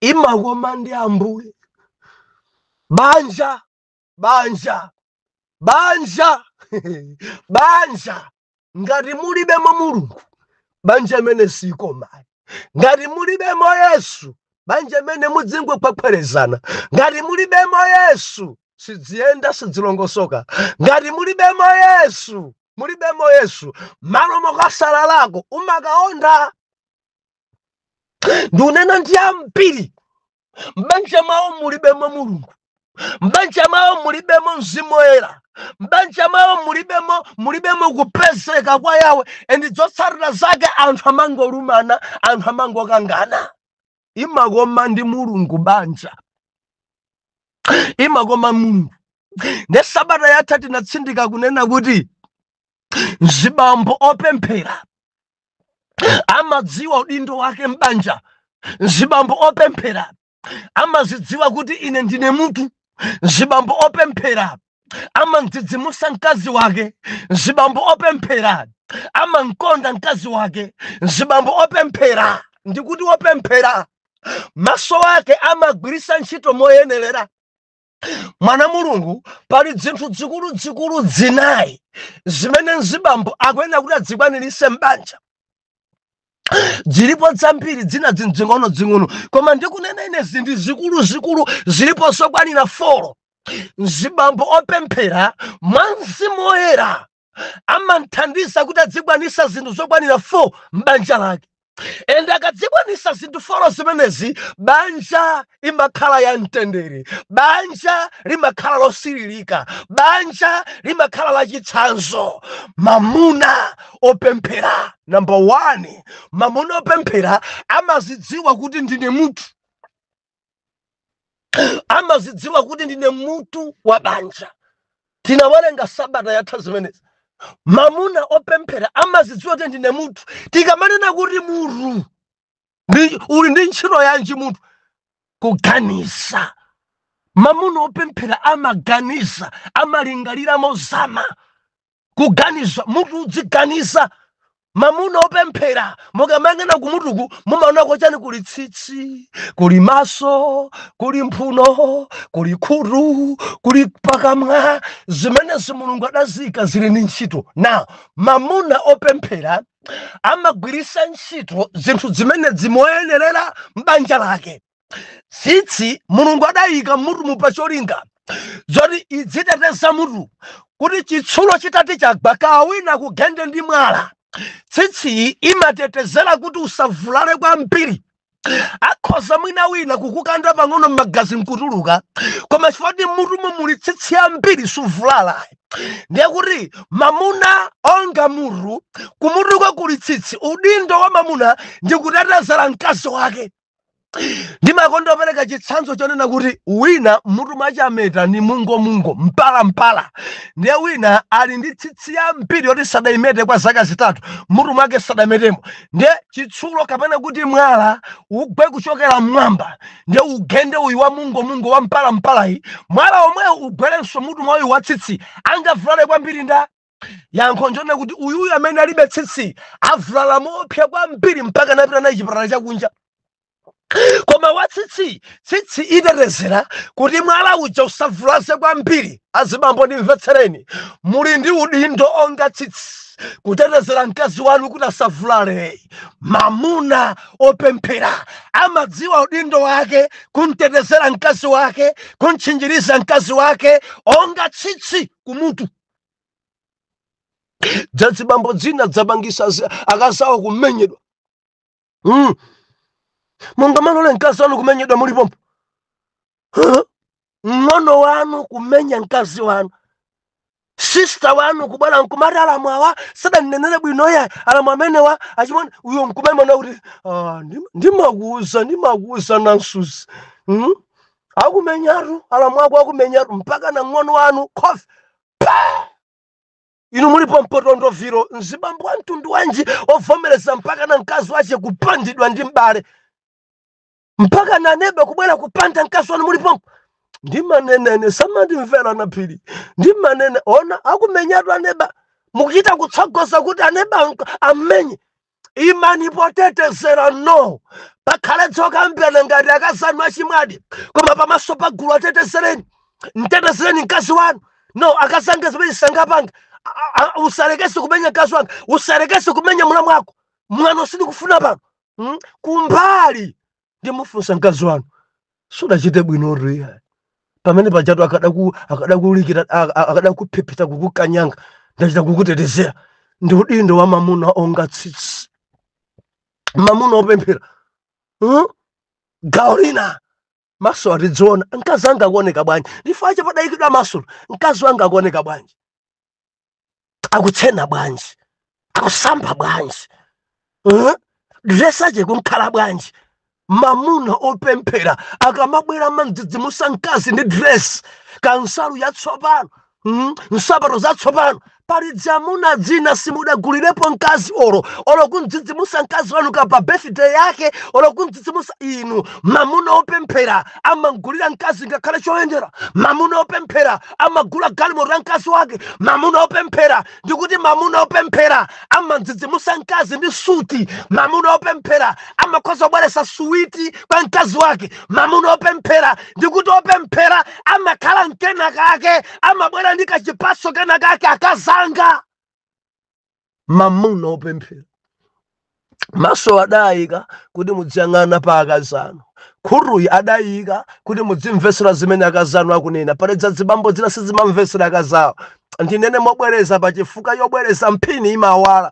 imakoma ndi Ambuye. Banja, banja, banja, banja, ngati mulibemo Mulungu, banja imene sikomayi. Ngati mulibemo Yesu, banja imene mudzingokhwekhwerezana. Ngati mulibemo Yesu, sidziyenda, sidzilongosoka. Ngati mulibemo Yesu, mulibemo Yesu, malo mokasalalako umakaonda. Ndikunena ndi ambiri m'banja mwawo mulibemo Mulungu, m'banja mwawo mulibemo Mzimu Woyera, m'banja mwawo mulibemo kupezeka kwa Yawe, and zotsatira zake anthu amangolumana, anthu amangokangana. Imakoma ndi Mulungu, banja imakoma Mulungu. Ne sabata yatha tinatsindika kunena kuti mzibambo opemphera amadziwa udindo wake m'banja. Mzibambo opemphera amazidziwa kuti ine ndine mutu. Mzibambo opemphera amandzidzimusa mkazi wake. Mzibambo opemphera amankonda mkazi wake. Mzibambo opemphera, ndikuti opemphera, maso ake amagwirisa ntchito moyenerera. Mwana Mulungu, pali zinthu zikuluzikulu zinayi zimene mzibambo akuyenera kuti adzikwanirise m'banja. Zilipo zambiri dzina zing'ono-zing'ono, koma ndikunena ine zinthu zikuluzikulu zilipo zokwanira 4. Mzibambo opemphera mwa Mzimu Woyera amanthandiza kuti adzikwanisa zinthu zokwanira 4 m'banja lake. And akadzikwanisa zinthu four zimenezi, banja imakhala ya mtendere, banja limakhala losiririka, banja limakhala lachitsanzo. Mamuna opemphera, number 1, mamuna opemphera amazidziwa kuti ndine mutu, amazidziwa kuti ndine mutu wa banja. Tinawerenga sabata yatha zimenezi. Mamuna opemphera amazidziwa kuti ndine mutu. Tikamanena kuti mutu uli ndi ntchito yanji? Mutu kuganiza. Mamuna opemphera amaganiza, amalingalira mozama, kuganiza. Mutu udziganiza. Mamuna opemphera, mukamayang'ana kumutuku mumaonako chani? Kuli tsitsi, kuli maso, kuli mphuno, kuli khutu, kuli pakamwa. Zimenezi Mulungu adazika, zili ndi ntchito. Na mamuna opemphera amagwirisa ntchito zinthu zimene zimoyenerera m'banja lake. Tsitsi Mulungu adayika mutu pacholinga zoti idziteteza mutu, kuti chitsulo chitati chagwa, kawina kugende ndi mwala, tsitsiyi imatetezera kuti usavulale kwambiri. Akhoza mwina wina kukukanda pang'ono, m'magazi nkutuluka, koma chifukwa kuti mutumu muli tsitsi ambiri, suvulala. Ndiye kuti mamuna onga mutu, kumutuko kuli tsitsi. Udindo wa mamuna ndi kutetezera mkazi wake. Ndimakonda kupereka chitsanzo chonena kuti wina mutu mwachameta ni mungomungo, mpalampala, ndiye wina ali ndi tsitsi yambiri yoti sadayimete kwa zaka 3, mutu mwake sadametemo. Ndiye chitsulo kapena kuti mwala ugwe kuchokera mmwamba, ndiye ugende uyu wa mungomungo wa mpalampalayi, mwala omwewo ugwerenso mutu mwa uyu wa tsitsi, angavulale kwambiri nda? Yankho njona kuti uyuyu amene alibe tsitsi avulala mopsa kwambiri, mpaka napita naye chipatala chakunja. Koma watsitsi, tsitsi itetezera kuti mwala uja usavulaze kwambiri. Azibambo, ndimvetsereni, muli ndi udindo onga tsitsi kutetezera mkazi wanu kuti asavulale. Mamuna opemphera amadziwa udindo wake kumtetezera mkazi wake, kumtchinjiriza mkazi wake onga tsitsi kumutu. Dzazibambo dzina dzapangisa akazawo kumenyedwa. Mungamalole mkazi wanu kumenyedwa mulipompo? Huh? Mng'ono wanu kumenya mkazi wanu, sister wanu kubwera nkumati alamu awa sadanenere bwino ya alamu amenewa achimwene uyo, nkumemona kuti, "Ah, ndimakuuza, ndimakuuza nansuzi, Akumenyatu alamu ako, akumenyatu mpaka na ng'ono wanu khofi pa inu mulipo mpotondoviro. Mzibambo wa mtundu wanji ovomereza mpaka na mkazi wace kupandidwa ndi m'bale, mpaka na neba kubwera kupanda mkazi wanu mulipompo? Ndimanenene samandimvera na phiri, ndimanene ona akumenyatu aneba, mukuchita kutsogoza kuti aneba amenye. Imani potetezera. No pakhale tsokambirana ngati akazanu achimwadi, koma pamaso pa gulu atetezereni, mtetezereni mkazi wanu. No, akazanga zimene sangapanga. Usalekese kumenya mkazi wanga, usalekese kumenya mwana mwako, mwana sindikufuna pano, Kumbali ndimufunsa mkazi wanu, sudachite bwino riya pamene pajatu akadakulikira, akadakuphepheta, kukukanyanga, ndachita kukutetezera. Ndi udindo wa mamuna onga tsitsi, mamuna opemphera, Gawo lina maso atidziona mkazi anga akuoneka bwanji. Ndifache padayikidwa maso. Mkazi wanga akuoneka bwanji? Akutsena bwanji? Akusamba bwanji? Dress ache kunkhala bwanji? Mamuna opemphera akamabwera mandzidzimusa mkazi ndi dress, kansalu yatsopano, Nsapato zatsopano. Pali dzamuna dzina simudagulirepo mkazi olo olo kundzidzimusa mkazi wanu kapa birthday yake, olo kundzidzimusa inu. Mamuna opemphera amagulira mkazi ngakhale choyendera. Mamuna opemphera amagula galimoto ya mkazi wake. Mamuna opemphera, ndikuti mamuna opemphera amadzidzimusa mkazi ndi suti. Mamuna opemphera amakhoza kubweretsa suwiti kwa mkazi wake. Mamuna opemphera, ndikuti opemphera amakhala mkena kake, amabwera ndi kachipaso kena kake akazanga. Mamuna opemphera, maso adayika kuti mudziyang'ana pa akazanu, khutuyi adayika kuti mudzimvesera zimene akazanu akunena. Paledza zibambo zina sizimamvesera akazawo. Ndinene mobwereza, pachifuka yobwereza mphini imawala.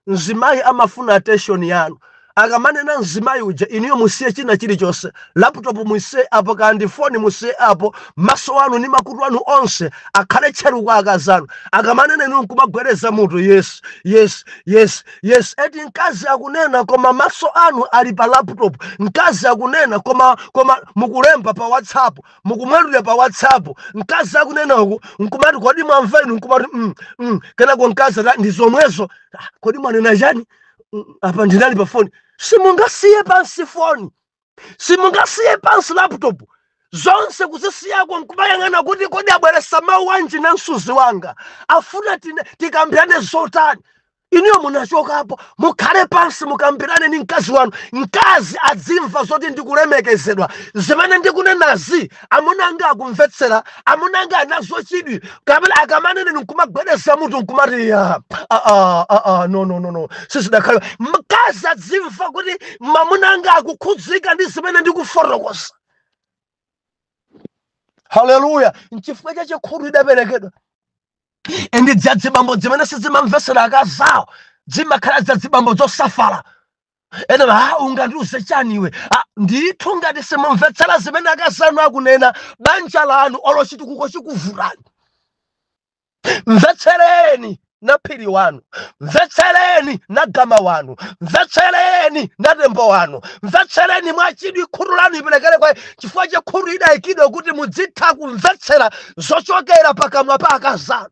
Mzimayi amafuna attention yanu. Akamanena mzimayi uja, inuyo musiye china chilichonse, laptop musiye apo, kandi foni musiye apo, maso anu ndi makutu anu onse akhale tcheru kwa akazanu. Akamanena, inu nkumagwereza mutu, "Yes." Eti mkazi akunena koma maso anu ali pa laptop. Mkazi akunena koma mukulemba pa WhatsApp, mukumwelula pa WhatsApp. Mkazi akunena uku nkumati, "Kodi mwamva inu?" Nkumati, mm." Kenako mkazi ati, "Ndi zomwezo." "Ah, kodi mwanena chani?" "Apa ndinali pa foni." Simungasiye pansi foni, simungasiye pansi laptop, zonse kuzisiyako nkumayang'ana kuti kodi abweresa mawu anji na msuzi wanga, afuna tikambirane zotani. Inuyo munachokapo, mukhale pansi mukambirane ndi mkazi wanu. Mkazi adzimva zoti ndikulemekezedwa, zimene ndikunenazi amuna anga akumvetsera, amuna anga anazo chidwi. Kapena akamanene nkumagwedeza mutu nkumati, "Ya, ah, ah, ah, ah, no, no, no, no, sizidakhale." Mkazi adzimva kuti mamuna anga akukhudzika ndi zimene ndikufotokoza. Haleluya! Nchifukwa cha chikhutu idaperekedwa. Endi dzadzibambo zimene sizimamvetsera akazawo zimakhala dzadzibambo zosafala. Ena, "Ha, ungandiuze chani iwe?" Ah, ndithu, ngati simumvetsera zimene akazanu akunena, banja lanu olo chitukuko chikuvutani. Mvetsereni na phiri wanu, mvetsereni na gama wanu, mvetsereni na tembo wanu, mvetsereni mwachidwi. Khutu lanu iperekere kwa chifukwa cha khutu idayikidwa kuti mudzitha kumvetsera zochokera pakamwa pa akazanu.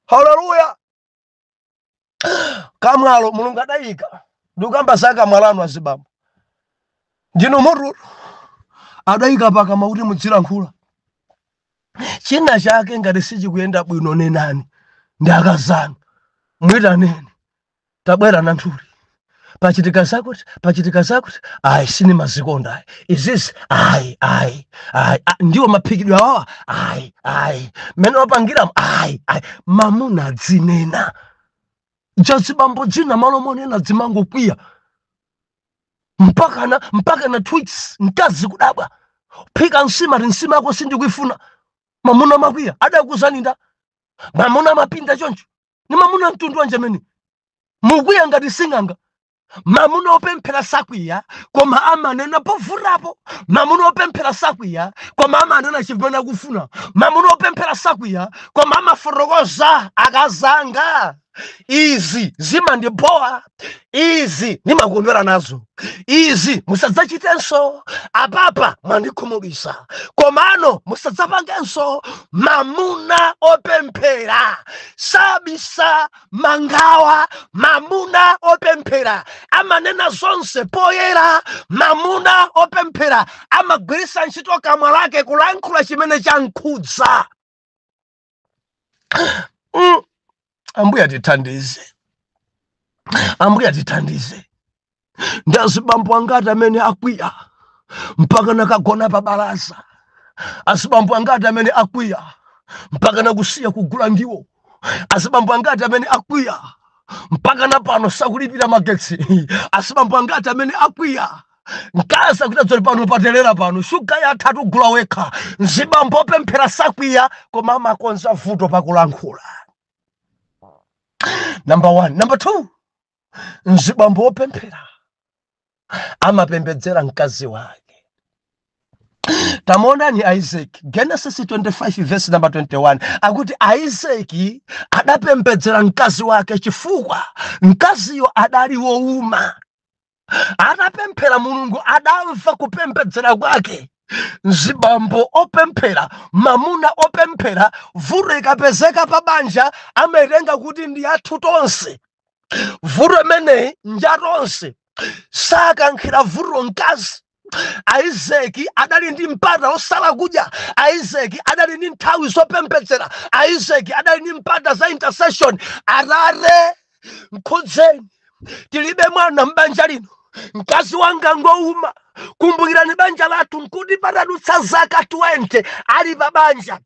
Haleluya! Kamwalo Mulungu adayika, ndikukamba za kamwa lanu azibambo, ndinu mutu adayika pakamwa kuti mudzilankhula. China chake ngati sichikuyenda bwino, nenani ndi akazanu, mwitaneni, "Tabwera nanthuli, pachitika zakuti, pachitika zakuti. Ayi, sinimazikonda, ayi, izizi ayi, ayi, ayi. Ah, ndiwo maphikidwe awawa, ayi, ayi, mmene wapangiramo, ayi, ayi." Mamuna adzinena. Jazibambo dzina malo monena dzimangokwiya mpakana tweets. Mkazi kudabwa, phika nsima, ti nsima yako sindikuifuna. Mamuna makwiya, adakuzani nda mamuna amapinda choncho? Ni mamuna mtundu wanje amene mukwiya ngati sing'anga? Mamuna opemphera sakwiya koma amanena povutapo. Mamuna opemphera sakwiya koma amanena chimene akufuna. Mamuna opemphera sakwiya koma amafotokoza, "Akazanga, izi zimandibowa, izi ndimakondwera nazo, izi musadzachitenso, apapa mwandikhumudwitsa, komano musadzapangenso." Mamuna opemphera sabisa mangawa. Mamuna opemphera amanena zonse poyera. Mamuna opemphera amagwiritsa ntchito kamwa lake kulankhula chimene chankhudza. Ambuye atithandize, Ambuye atithandize. Ndi azibambo angati amene akwiya mpaka nakagona pa balaza? Azibambo angati amene akwiya mpaka nakusiya kugula ndiwo? Azibambo angati amene akwiya mpaka na pano sakulipira magetsi? Azibambo angati amene akwiya mkazi akuti, "Dzoli pano patelera pano, shuga yatha, tugula wekha"? Mzibambo opemphera sakwiya koma amakonza vuto pakulankhula. Number one. Number two, mzibambo opemphera amapembedzera mkazi wake. Tamuonani Isaac, Genesis 25 verse number 21, akuti Isaac adapembedzera mkazi wake chifukwa mkaziyo adali wowuma. Atapemphera, Mulungu adamva kupembedzera kwake. Mzibambo opemphera, mamuna opemphera, vuto ikapezeka pa banja amaitenga kuti ndi athu tonse, vuto imeneyi njatonse, sakankhira vuto mkazi. Isaac adali ndi mpata osala kudya. Isaac adali ndi nthawi zopembedzera. Isaac adali ndi mpata za intercession. "Atate, nkhudzeni, tilibe mwana m'banja lino, mkazi wanga ngouma, kumbukirani banja lathu." Nkuti patadutsa zaka 20 ali pa banja,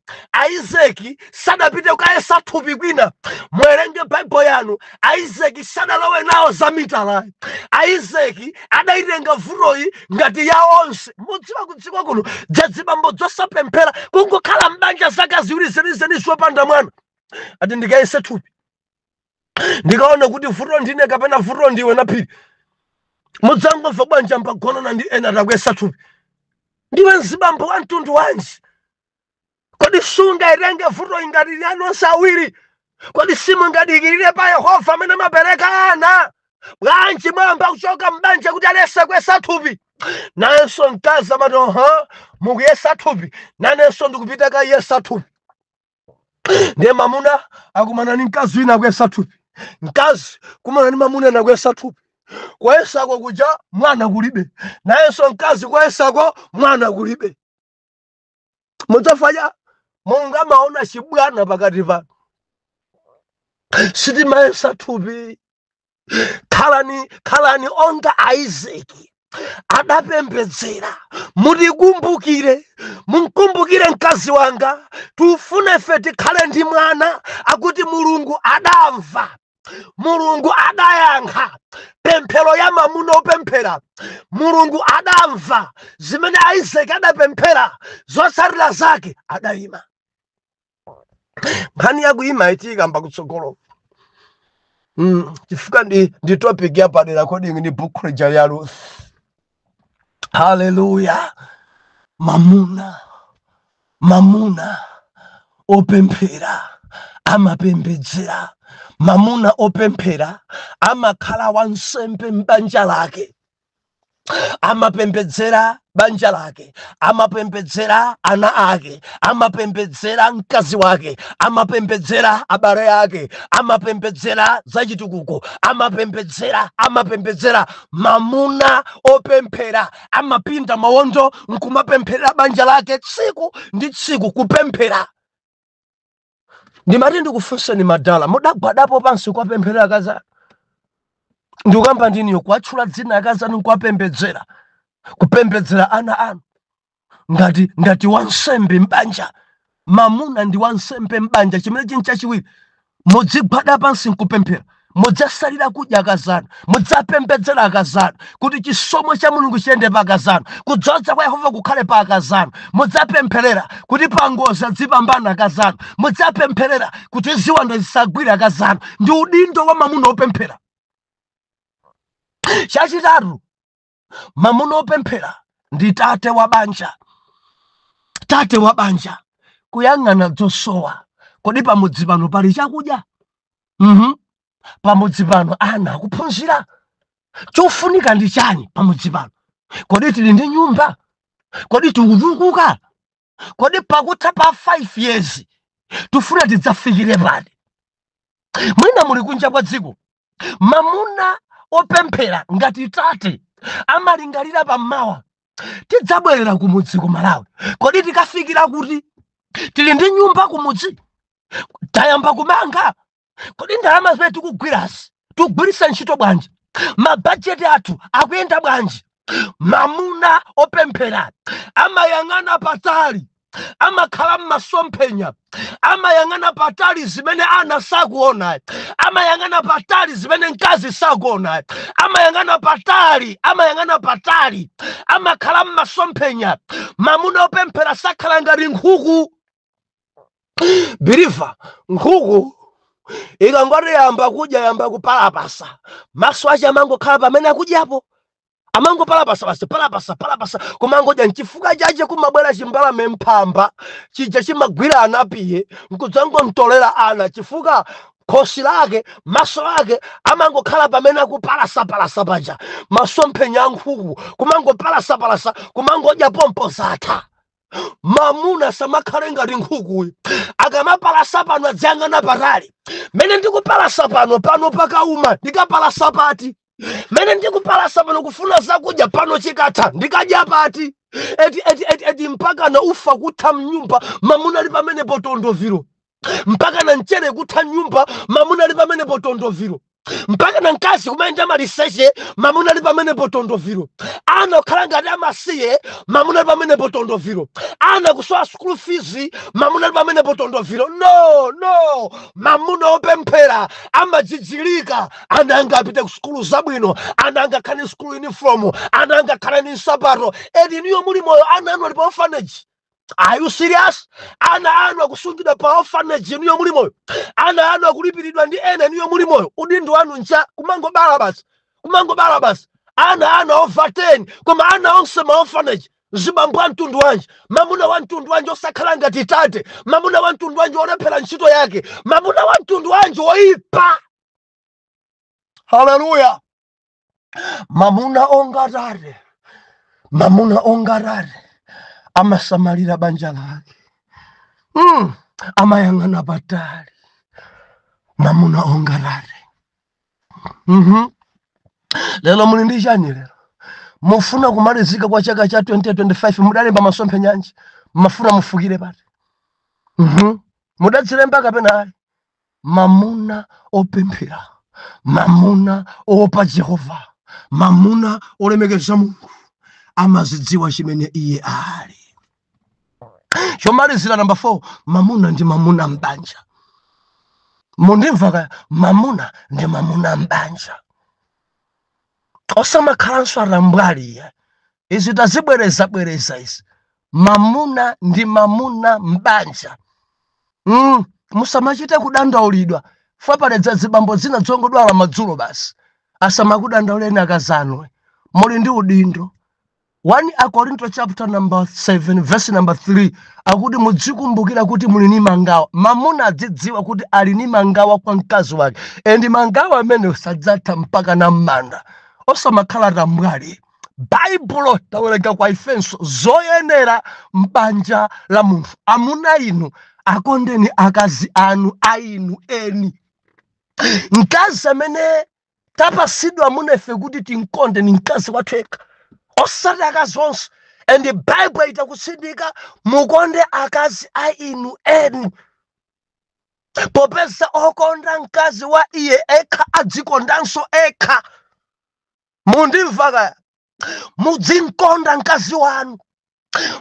Isaac sadapite kukayesa thupi kwina. Muwerenge Baibo yanu. Isaac sadalowe nawo za mitalayi. Isaac adayitenga vutoyi ngati ya onse. Mudziwa kudziko kuno dzadzibambo dzosapemphera kungokhala m'banja zaka 2 zenizeni zopanda mwana, ati, "Ndikayese thupi, ndikaona kuti vuto ndine kapena vuto ndiwe." Naphiri. Mudzangomva bwanja mbagonana ndi ena atakuyesa thupi. Ndiwe mzibambo wa mtundu wanji? Kodi sungaitenge vuto ingati lanu onse awiri? Kodi simungadikirire pa Yehova amene amapereka ana? Bwanji mwamba kuchoka mbanja kuti alese kuyesa thupi? Nayenso mkazi amati, oha, mukuyesa thupi, nanenso ndikupita kayesa thupi. Ndiye mamuna akumana ni mkazi wina akuyesa thupi, mkazi kumana ni mamuna ena akuyesa thupi. Kuyesako kuja mwana kulibe, nayenso mkazi kuyesako mwana kulibe. Mudzafanya Mulungu amaona chibwana pakati panu. Sitimayesa thupi. Khalani, khalani onga Isaki adapembedzera, mutikumbukire, munkumbukire mkazi wanga, tufune ife tikhale ndi mwana. Akuti Mulungu adamva, Mulungu adayankha pemphero ya mamuna opemphera. Mulungu adamva zimene Isaki adapemphera, zotsatira zake adayima. Nkhani yakuyima itikamba kutsogolo, chifukwa ndi topic yapadera according ndi book lija ya Ruth. Haleluya! Mamuna opemphera amapembedzera. Mamuna opemphera amakhala wansembe m'banja lake, amapembedzera banja lake, amapembedzera ana ake, amapembedzera mkazi wake, amapembedzera abale ake, amapembedzera zachitukuko, amapembedzera, amapembedzera. Mamuna opemphera amapinda mawondo nkumapempherera banja lake tsiku ndi tsiku, kupemphera. Ndimati ndikufunseni madala, mudagwadapo pansi kuwapempherera akazi anu? Ndikukamba ndiniyo, kuwatchula dzina akazi anu nkuwapembedzera, kupembedzera ana anu ngati wansembe mbanja. Mamuna ndi wansembe mbanja. Chimene chinthu chachiwiri, mudzigwada pansi nkupemphera, mudzasalira kudya akazanu, mudzapembedzera akazanu kuti chisomo cha Mulungu chiyende pa akazanu, kudzoza kwa Yehova kukhale pa akazanu. Mudzapempherera kuti pangozi adzipambana akazanu, mudzapempherera kuti ziwanda zisagwire akazanu. Ndi udindo wa mamuna opemphera. Chachitatu, mamuna opemphera ndi tate wa banja. Tate wa banja kuyang'ana zosowa. Kodi pamudzi pano pali chakudya? Pamudzi pano ana akuphunzira? Chofunika ndi chani pamudzi pano? Kodi tili ndi nyumba? Kodi tikutukuka? Kodi pakutha pa 5 years tifuna tidzafikire pati? Mwina muli kunja kwa dziko. Mamuna opemphera ngati tate amalingalira pammawa, tidzabwerera kumudzi ku Malawi, kodi tikafikira kuti? Tili ndi nyumba kumudzi? Tayamba kumanga? Kodi ndalama zimene tikugwirasi tikugwiritsa ntchito bwanji? Mabajeti athu akuyenda bwanji? Mamuna opemphera amayang'ana patali, amakhala m'masomphenya, amayang'ana patali zimene ana sakuona, amayang'ana patali zimene mkazi sakuona, amayang'ana patali, amayang'ana patali, amakhala m'masomphenya. Mamuna opemphera sakhala ngati nkhuku, believer. Nkhuku ikangoti yamba kudya, yamba kupalapasa, maso ache amangokhala pamene akudyapo, amangopalapasa basi, palapasa, palapasa, kumangodya. Nchifukwa chache kumabwera chimbalame mphamba chija chimagwira anapiye nkudzangomtolera ana, chifukwa khosi lake, maso ake amangokhala pamene akupalasapalasa paja. Masomphenya a nkhuku, kumangopalasapalasa, kumangodya pompo, zatha. Mamuna samakhale ngati nkhukuyu. Akamapalasa pano adziyang'ana patali. Mene ndikupalasa pano, pano pakauma ndikapalasa pati? Mene ndikupalasa pano kufuna zakudya, pano chikatha ndikadya pati? Eti eti eti eti, mpaka na ufa kutha mnyumba, mamuna ali pamenepo tondoviro. Mpaka na mchere kutha nyumba, mamuna ali pamenepo tondoviro. Mpaka na mkazi kumayenda maliseche, mamuna ali pamenepo tondoviro. Ana kukhala ngati amasiye, mamuna ali pamenepo tondoviro. Ana kusowa school fees, mamuna ali pamenepo tondoviro. No, no, mamuna opemphera amajijilika. Ana anga apite ku sukulu zabwino, ana anga akhale ni school uniform, ana anga akhale ni nsapato. Edi niyo muli moyo, ana anu ali pa orphanage. Are you serious? Ana anu akusungidwa pa orphanage niyo muli moyo. Ana anu akulipiridwa ndi ena niyo muli moyo. Udindo wanu ncha kumangobala basi, kumangobala basi. Ana over 10, koma ana onse ma orphanage. Zibambo a mtundu wanji? Mamuna wa mtundu wanji osakhala ngati tate? Mamuna wa mtundu wanji olephera ntchito yake? Mamuna wa mtundu wanji woipa? Haleluya! Mamuna onga tate, mamuna onga tate amasamalira banja lake, amayang'ana patali. Mamuna onga tate. Lero muli ndi chani? Lero mufuna kumalizika kwa chaka cha 2025, mudalemba masomphenyanji? Mafuna mufukire pati? Mudadzilemba kapena ayi? Mamuna opemphera, mamuna oopa Jehova, mamuna olemekeza Mulungu amazidziwa chimene iye ali. Chomalizira, namba 4, mamuna ndi mamuna mbanja. Mundimva kaya? Mamuna ndi mamuna mbanja, osamakhalanso atambwaliya. Izi tazibwereza bwereza izi. Mamuna ndi mamuna mbanja. Musamachite kudandaulidwa fapaledza zibambo zina zongodwala madzulo basi. Asamakudandauleni akazanwe, muli ndi udindo. 1 Akorinto chapter number 7 verse number 3 akuti mudzikumbukira kuti muli ni mangawa. Mamuna adzidziwa kuti ali ni mangawa kwa mkazi wake, and mangawa amene sadzatha mpaka na m'manda. Osamakhala tambwali. Baibulo tawerenga kwa ifenso zoyenera m'banja la munthu. Amuna inu, akondeni akazi anu ainu eni. Mkazi amene tapasidwa munefe kuti tinkonde ni mkazi wathu yekha, osati akazi onse. And Bible itakutsindika, mukonde akazi a inu eni, popeza okonda mkazi wa iye ekha adzikondanso ekha. Mundimva kaya? Mudzinkonda mkazi wanu,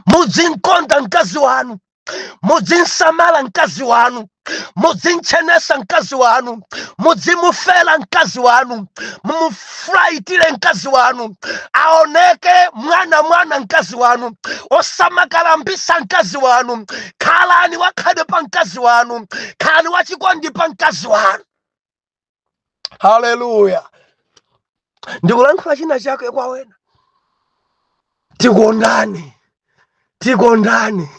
mudzinkonda mkazi wanu, mudzinsamala mkazi wanu, mudzinchenesa mkazi wanu, mudzimufela mkazi wanu, mumufuraitire mkazi wanu, aoneke mwana mwana mkazi wanu. Osamakalambisa mkazi wanu. Khalani wakhale pa mkazi wanu, khalani wachikondi pa mkazi wanu. Haleluya! Ndikulankhula china chake kwa wena. Tikondane, tikondane,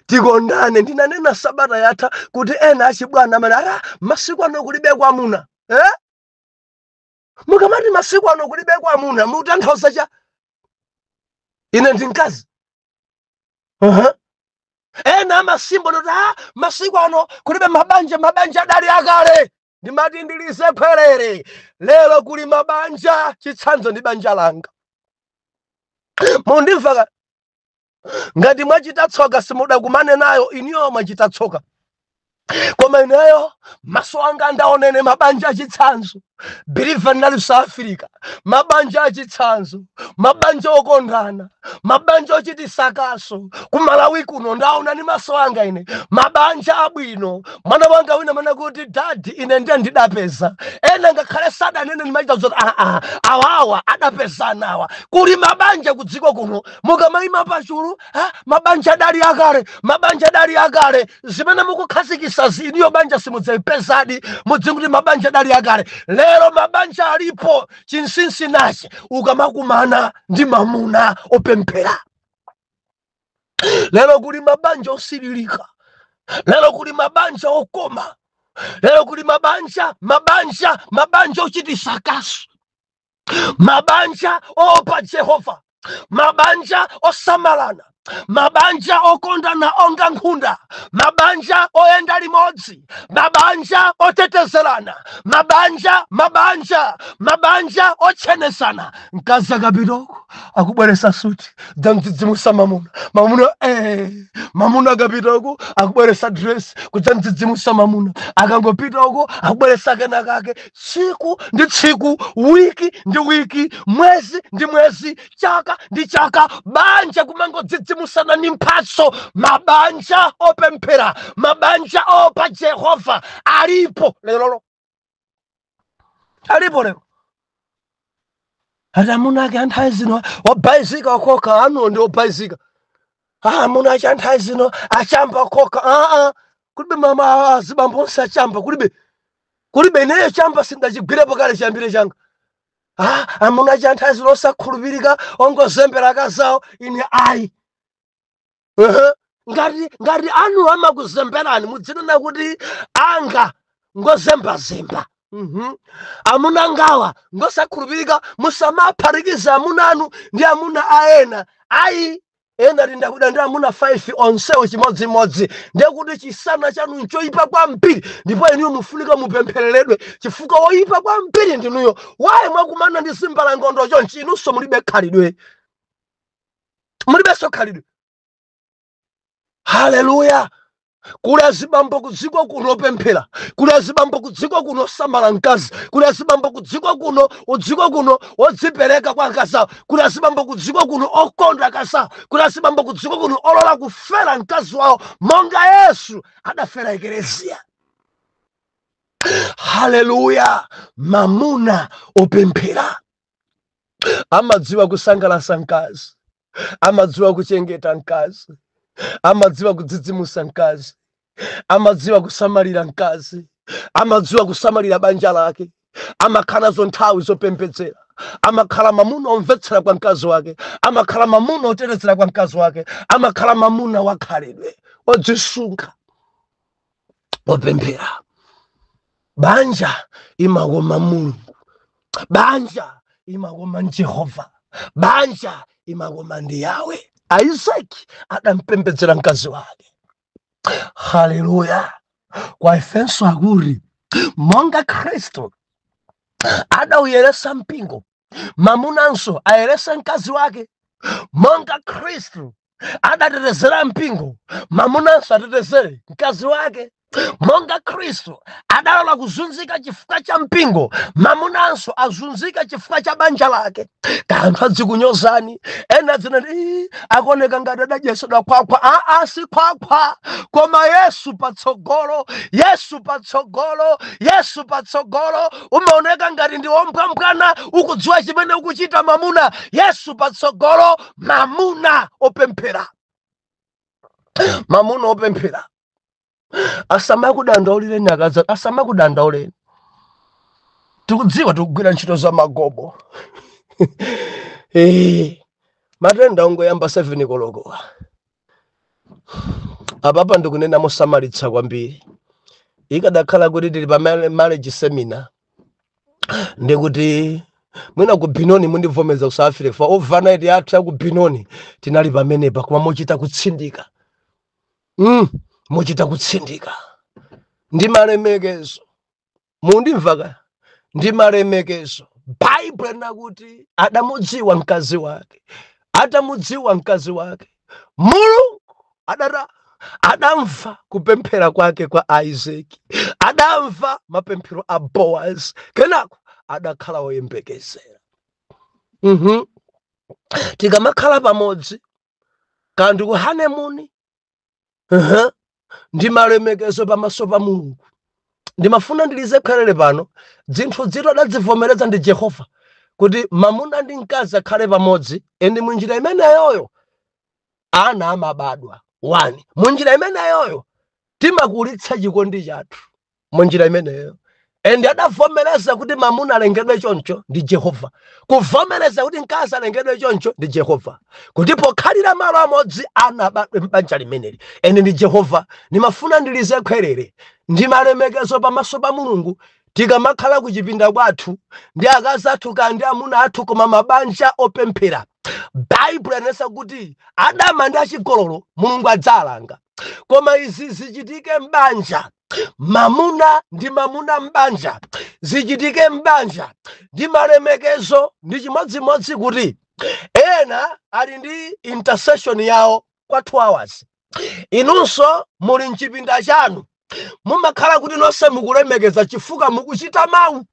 tikondane. Ndinanena sabata yatha kuti ena achibwana amene ara masiku ano kulibe kwamuna, eh? Mukamati masiku ano kulibe kwamuna, mutanthauza cha ine ndi mkazi? Ena amasimba kuti ah, masiku ano kulibe mabanja, mabanja adali akale. Ndimati ndilize khwerere, lero kuli mabanja. Chitsanzo ndi banja langa. Mundimva ka? Ngati mwachita tsoka simudakumane nayo iniyo, mwachita tsoka, koma ineyo maso anga ndaonene mabanja achitsanzo. Believer nali South Africa, mabanja achitsanzo, mabanja okondana, mabanja ochitisakaso. Kumalawi kuno ndaona ni maso anga ine mabanja abwino. Mwana wanga wina mana kuti, "Daddy, ine ndiye ndidapeza." Ena ngakhale sadanene, ndimachita zoti aa, awawa adapezana awa. Kuli mabanja kudziko kuno. Mukamayima pachulu, ah, mabanja adali akale, mabanja adali akale, zimene mukukhazikisa ziniyo banja simudzayipezadi. Mudzikuti mabanja adali akale, lero mabanja alipo. Chinsinsi nachi, ukamakumana ndi mamuna opemphera. Lero kuli mabanja osiririka, lero kuli mabanja okoma, lero kuli mabanja, mabanja, mabanja ochitisa kaso, mabanja oopa Jehova, mabanja osamalana, mabanja okondana onga nkhunda, mabanja oyenda limodzi, mabanja otetezerana, mabanja, mabanja, mabanja ochenesana. Mkazi akapitoko akubweresa suti, dzamdzidzimusa mamuna. Mamuna mamuna akapitoko akubweresa dress, kudzamdzidzimusa mamuna. Akangopitoko akubweresa kena kake. Tsiku ndi tsiku, wiki ndi wiki, mwezi ndi mwezi, chaka ndi chaka, banja kumangodzidzimusana ni mphatso. Mabanja opemphera, mabanja opa Jehova alipo lerolo, alipo lero. Ati amuna ake anthawi zino wabhaizika wakoka, anuwo ndi obhaizika. Ah, amuna ache anthawi zino achamba wakoka. Aa, kulibe mama azibambo onse achamba, kulibe, kulibe. Ineyo chamba sindachigwirepo kale chiyambire changa. Ah, amuna chanthazi losakhulupirika, ongozembera akazawo. Ine ayi. Ngati anu amakuzemberani, mudzinena kuti anga ngozembazemba. Amuna ngawa ngosakhulupirika. Musamaphatikiza amuna anu ndi amuna a ena, ayi. Ena tindakuda ndi amuna 5 onsewo chimodzimodzi, ndiye kuti chisana chanu nchoyipa kwambiri, ndipo inuyo mufunika mupemphereredwe chifukwa woyipa kwambiri ndinuyo. Waye mwakumana ndi zimbalangondo chonchi? Inunso mulibe khalidwe, mulibenso khalidwe. Haleluya! Kuli azibambo kudziko kuno opemphera, kuli azibambo kudziko kuno osamala mkazi, kuli azibambo kudziko kuno, udziko kuno odzipereka kwa akazi awo, kuli azibambo kudziko kuno okonda akazi awo, kuli azibambo kudziko kuno olola kufera mkazi wawo monga Yesu adafera ekereziya. Haleluya! Mamuna opemphera amadziwa kusangalasa mkazi, amadziwa kuchengeta mkazi, amadziwa kudzidzimusa mkazi, amadziwa kusamalira mkazi, amadziwa kusamalira banja lake, amakhala nazo nthawi zopembedzera, amakhala mamuna omvetsera kwa mkazi wake, amakhala mamuna otetezera kwa mkazi wake, amakhala mamuna wakhalidwe, odzisunga, opemphera. Banja imakoma Mulungu, banja imakoma Jehova, banja imakoma ndi Yawe. Isaki adampembedzera mkazi wake. Haleluya! Kwa Efeso akuti monga Khristu adawuyeresa mpingo, mamunanso ayerese mkazi wake. Monga Khristu adatetezera mpingo, mamunanso atetezere mkazi wake. Monga Khristu adalola kuzunzika chifukwa cha mpingo, mamunanso azunzika chifukwa cha banja lake. Kanthu adzikunyozani, ena adzinati, "Ii, akuoneka ngati adadyetsedwa khwakhwa." Aa, si khwakhwa, koma Yesu patsogolo, Yesu patsogolo, Yesu patsogolo. Umaoneka ngati ndi wombwambwana, ukudziwa chimene ukuchita mamuna. Yesu patsogolo. Mamuna opemphera, mamuna opemphera asamakudandaulireni akazi, asamakudandauleni. Tikudziwa tikugwira ntchito za magobo. Matenda ongoyamba 7 koloko apapa. Ndikunena mosamalitsa kwambiri. Ikadakhala kuti tili pa marriage seminar, ndikuti mwina ku Binoni mundivomeza ku South Africa for overnight yathu ya ku Binoni tinali pamenepa, koma mochita kutsindika, mochita kutsindika ndi malemekezo. Mundimva ka? Ndi malemekezo. Baibulo linakuti adamudziwa mkazi wake. Atamudziwa mkazi wake, Mulungu adata adamva kupemphera kwake kwa Isaki, adamva mapemphero a Boaz, kenako adakhala woyembekezera. Tikamakhala pamodzi kandi ku honeymoon, ndi malemekezo pamaso pa Mulungu. Ndimafuna ndilize khwerere pano. Zinthu zito adadzivomereza ndi Jehova kuti mamuna ndi mkazi akhale pamodzi, and munjira imeneyoyo ana amabadwa. One, munjira imeneyoyo timakulitsa chikondi chathu munjira imeneyo. And adavomereza kuti mamuna alengedwe choncho ndi Jehova, kuvomereza kuti mkazi alengedwe choncho ndi Jehova, kuti pokhalira malo amodzi ana abadwe m'banja limeneli, and ndi Jehova. Ndimafuna ndilize khwerere. Ndi malemekezo pamaso pa Mulungu tikamakhala kuchipinda kwathu ndi akazi athu kandi ndi amuna athu, koma mabanja opemphera. Baibulo yanesa kuti adama ndi achigololo Mulungu adzalanga, koma izi zichitike m'banja, mamuna ndi mamuna m'banja, zichitike m'banja ndi malemekezo. Ndi chimodzimodzi kuti ena ali ndi intercession yawo kwa 2 hours, inunso muli mchipinda chanu, mumakhala kuti nonse mukulemekeza chifukwa mukuchita mawu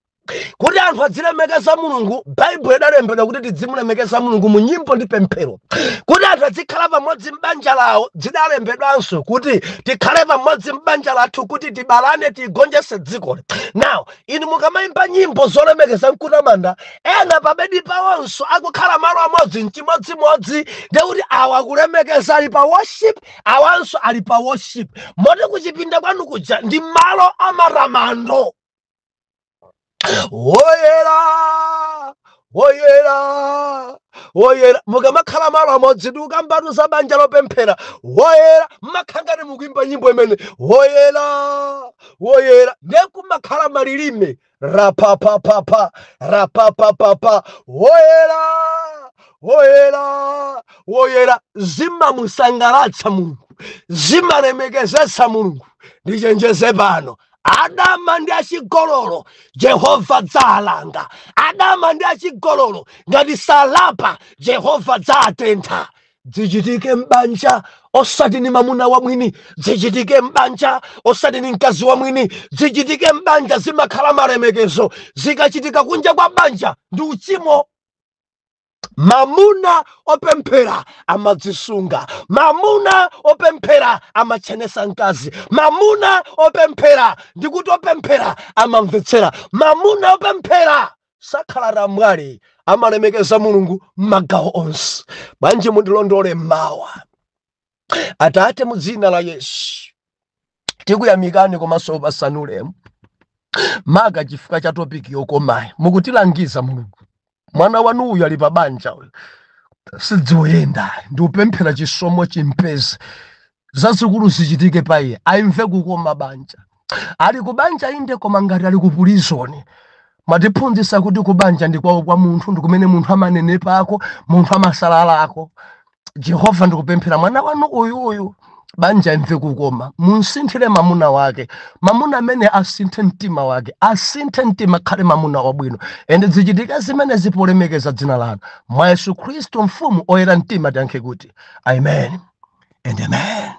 kuti anthu adzilemekeza Mulungu. Baibulo idalembedwa kuti tidzimulemekeza Mulungu mu nyimbo ndi pemphero. Kuti anthu adzikhala pamodzi m'banja lawo, zidalembedwanso kuti tikhale pamodzi m'banja lathu kuti tibalane, tigonjese dzikoli. Now inu mukamayimba nyimbo zolemekeza nkutamanda, ena pabedi pawonso akukhala malo amodzi mchimodzimodzi, ndekuti awa akulemekeza ali pa worship, awanso ali pa worship, moti kuchipinda kwanu kuja ndi malo amatamando. Woyera, Woyera, woyera. Mukamakhala malo amodzi ndi ukambatu za banja lopemphera, woyera, mmakhala ngati mukuimba nyimbo imene, woyera, woyera, ndiye kumakhala malilime, rapapapapa, rapapapapa, woyera, woyera, woyera. Zimamusangalatsa Mulungu, zimalemekezetsa Mulungu. Ndichenjeze pano, adama ndi achigololo Jehova dzalanga. Adama ndi achigololo ngati salapa, Jehova dzatentha. Zichitike m'banja osati ni mamuna wa mwini, zichitike m'banja osati ni mkazi wa mwini, zichitike m'banja zimakhala malemekezo. Zikachitika kunja kwa banja ndi uchimo. Mamuna opemphera amadzisunga, mamuna opemphera amachenesa mkazi, mamuna opemphera ndikuti opemphera amamvetsera, mamuna opemphera sakhala ramwali, amalemekeza Mulungu m'magawo onse. Bwanji mundilondole mmawa? Atate, mu dzina la Yesu, tikuyamikani komanso kupasani ulemu maka chifukwa cha topic yokomayi. Mukutilangiza Mulungu, mwana wanu uyu ali pa banja uyu sidziwoyenda, ndiupemphera chisomo chimpeze, zazikulu zichitike pa iye, aimve kukoma banja. Ali ku banja inde, koma ngati ali ku prison. Mwatiphunzitsa kuti kubanja ndi kwawo kwa munthu, ndi kumene munthu amanenepako, munthu amasalalako. Jehova, ndikupemphera mwana wanu uyuyu banja imve kukoma, munsinthire mamuna wake, mamuna amene asinthe mtima wake, asinthe mtima, khale mamuna wabwino, ende zichitika zimene zipolemekeza dzina lanu. Mwa Yesu Khristu mfumu oyera mtima tiyankhe kuti amen and amen.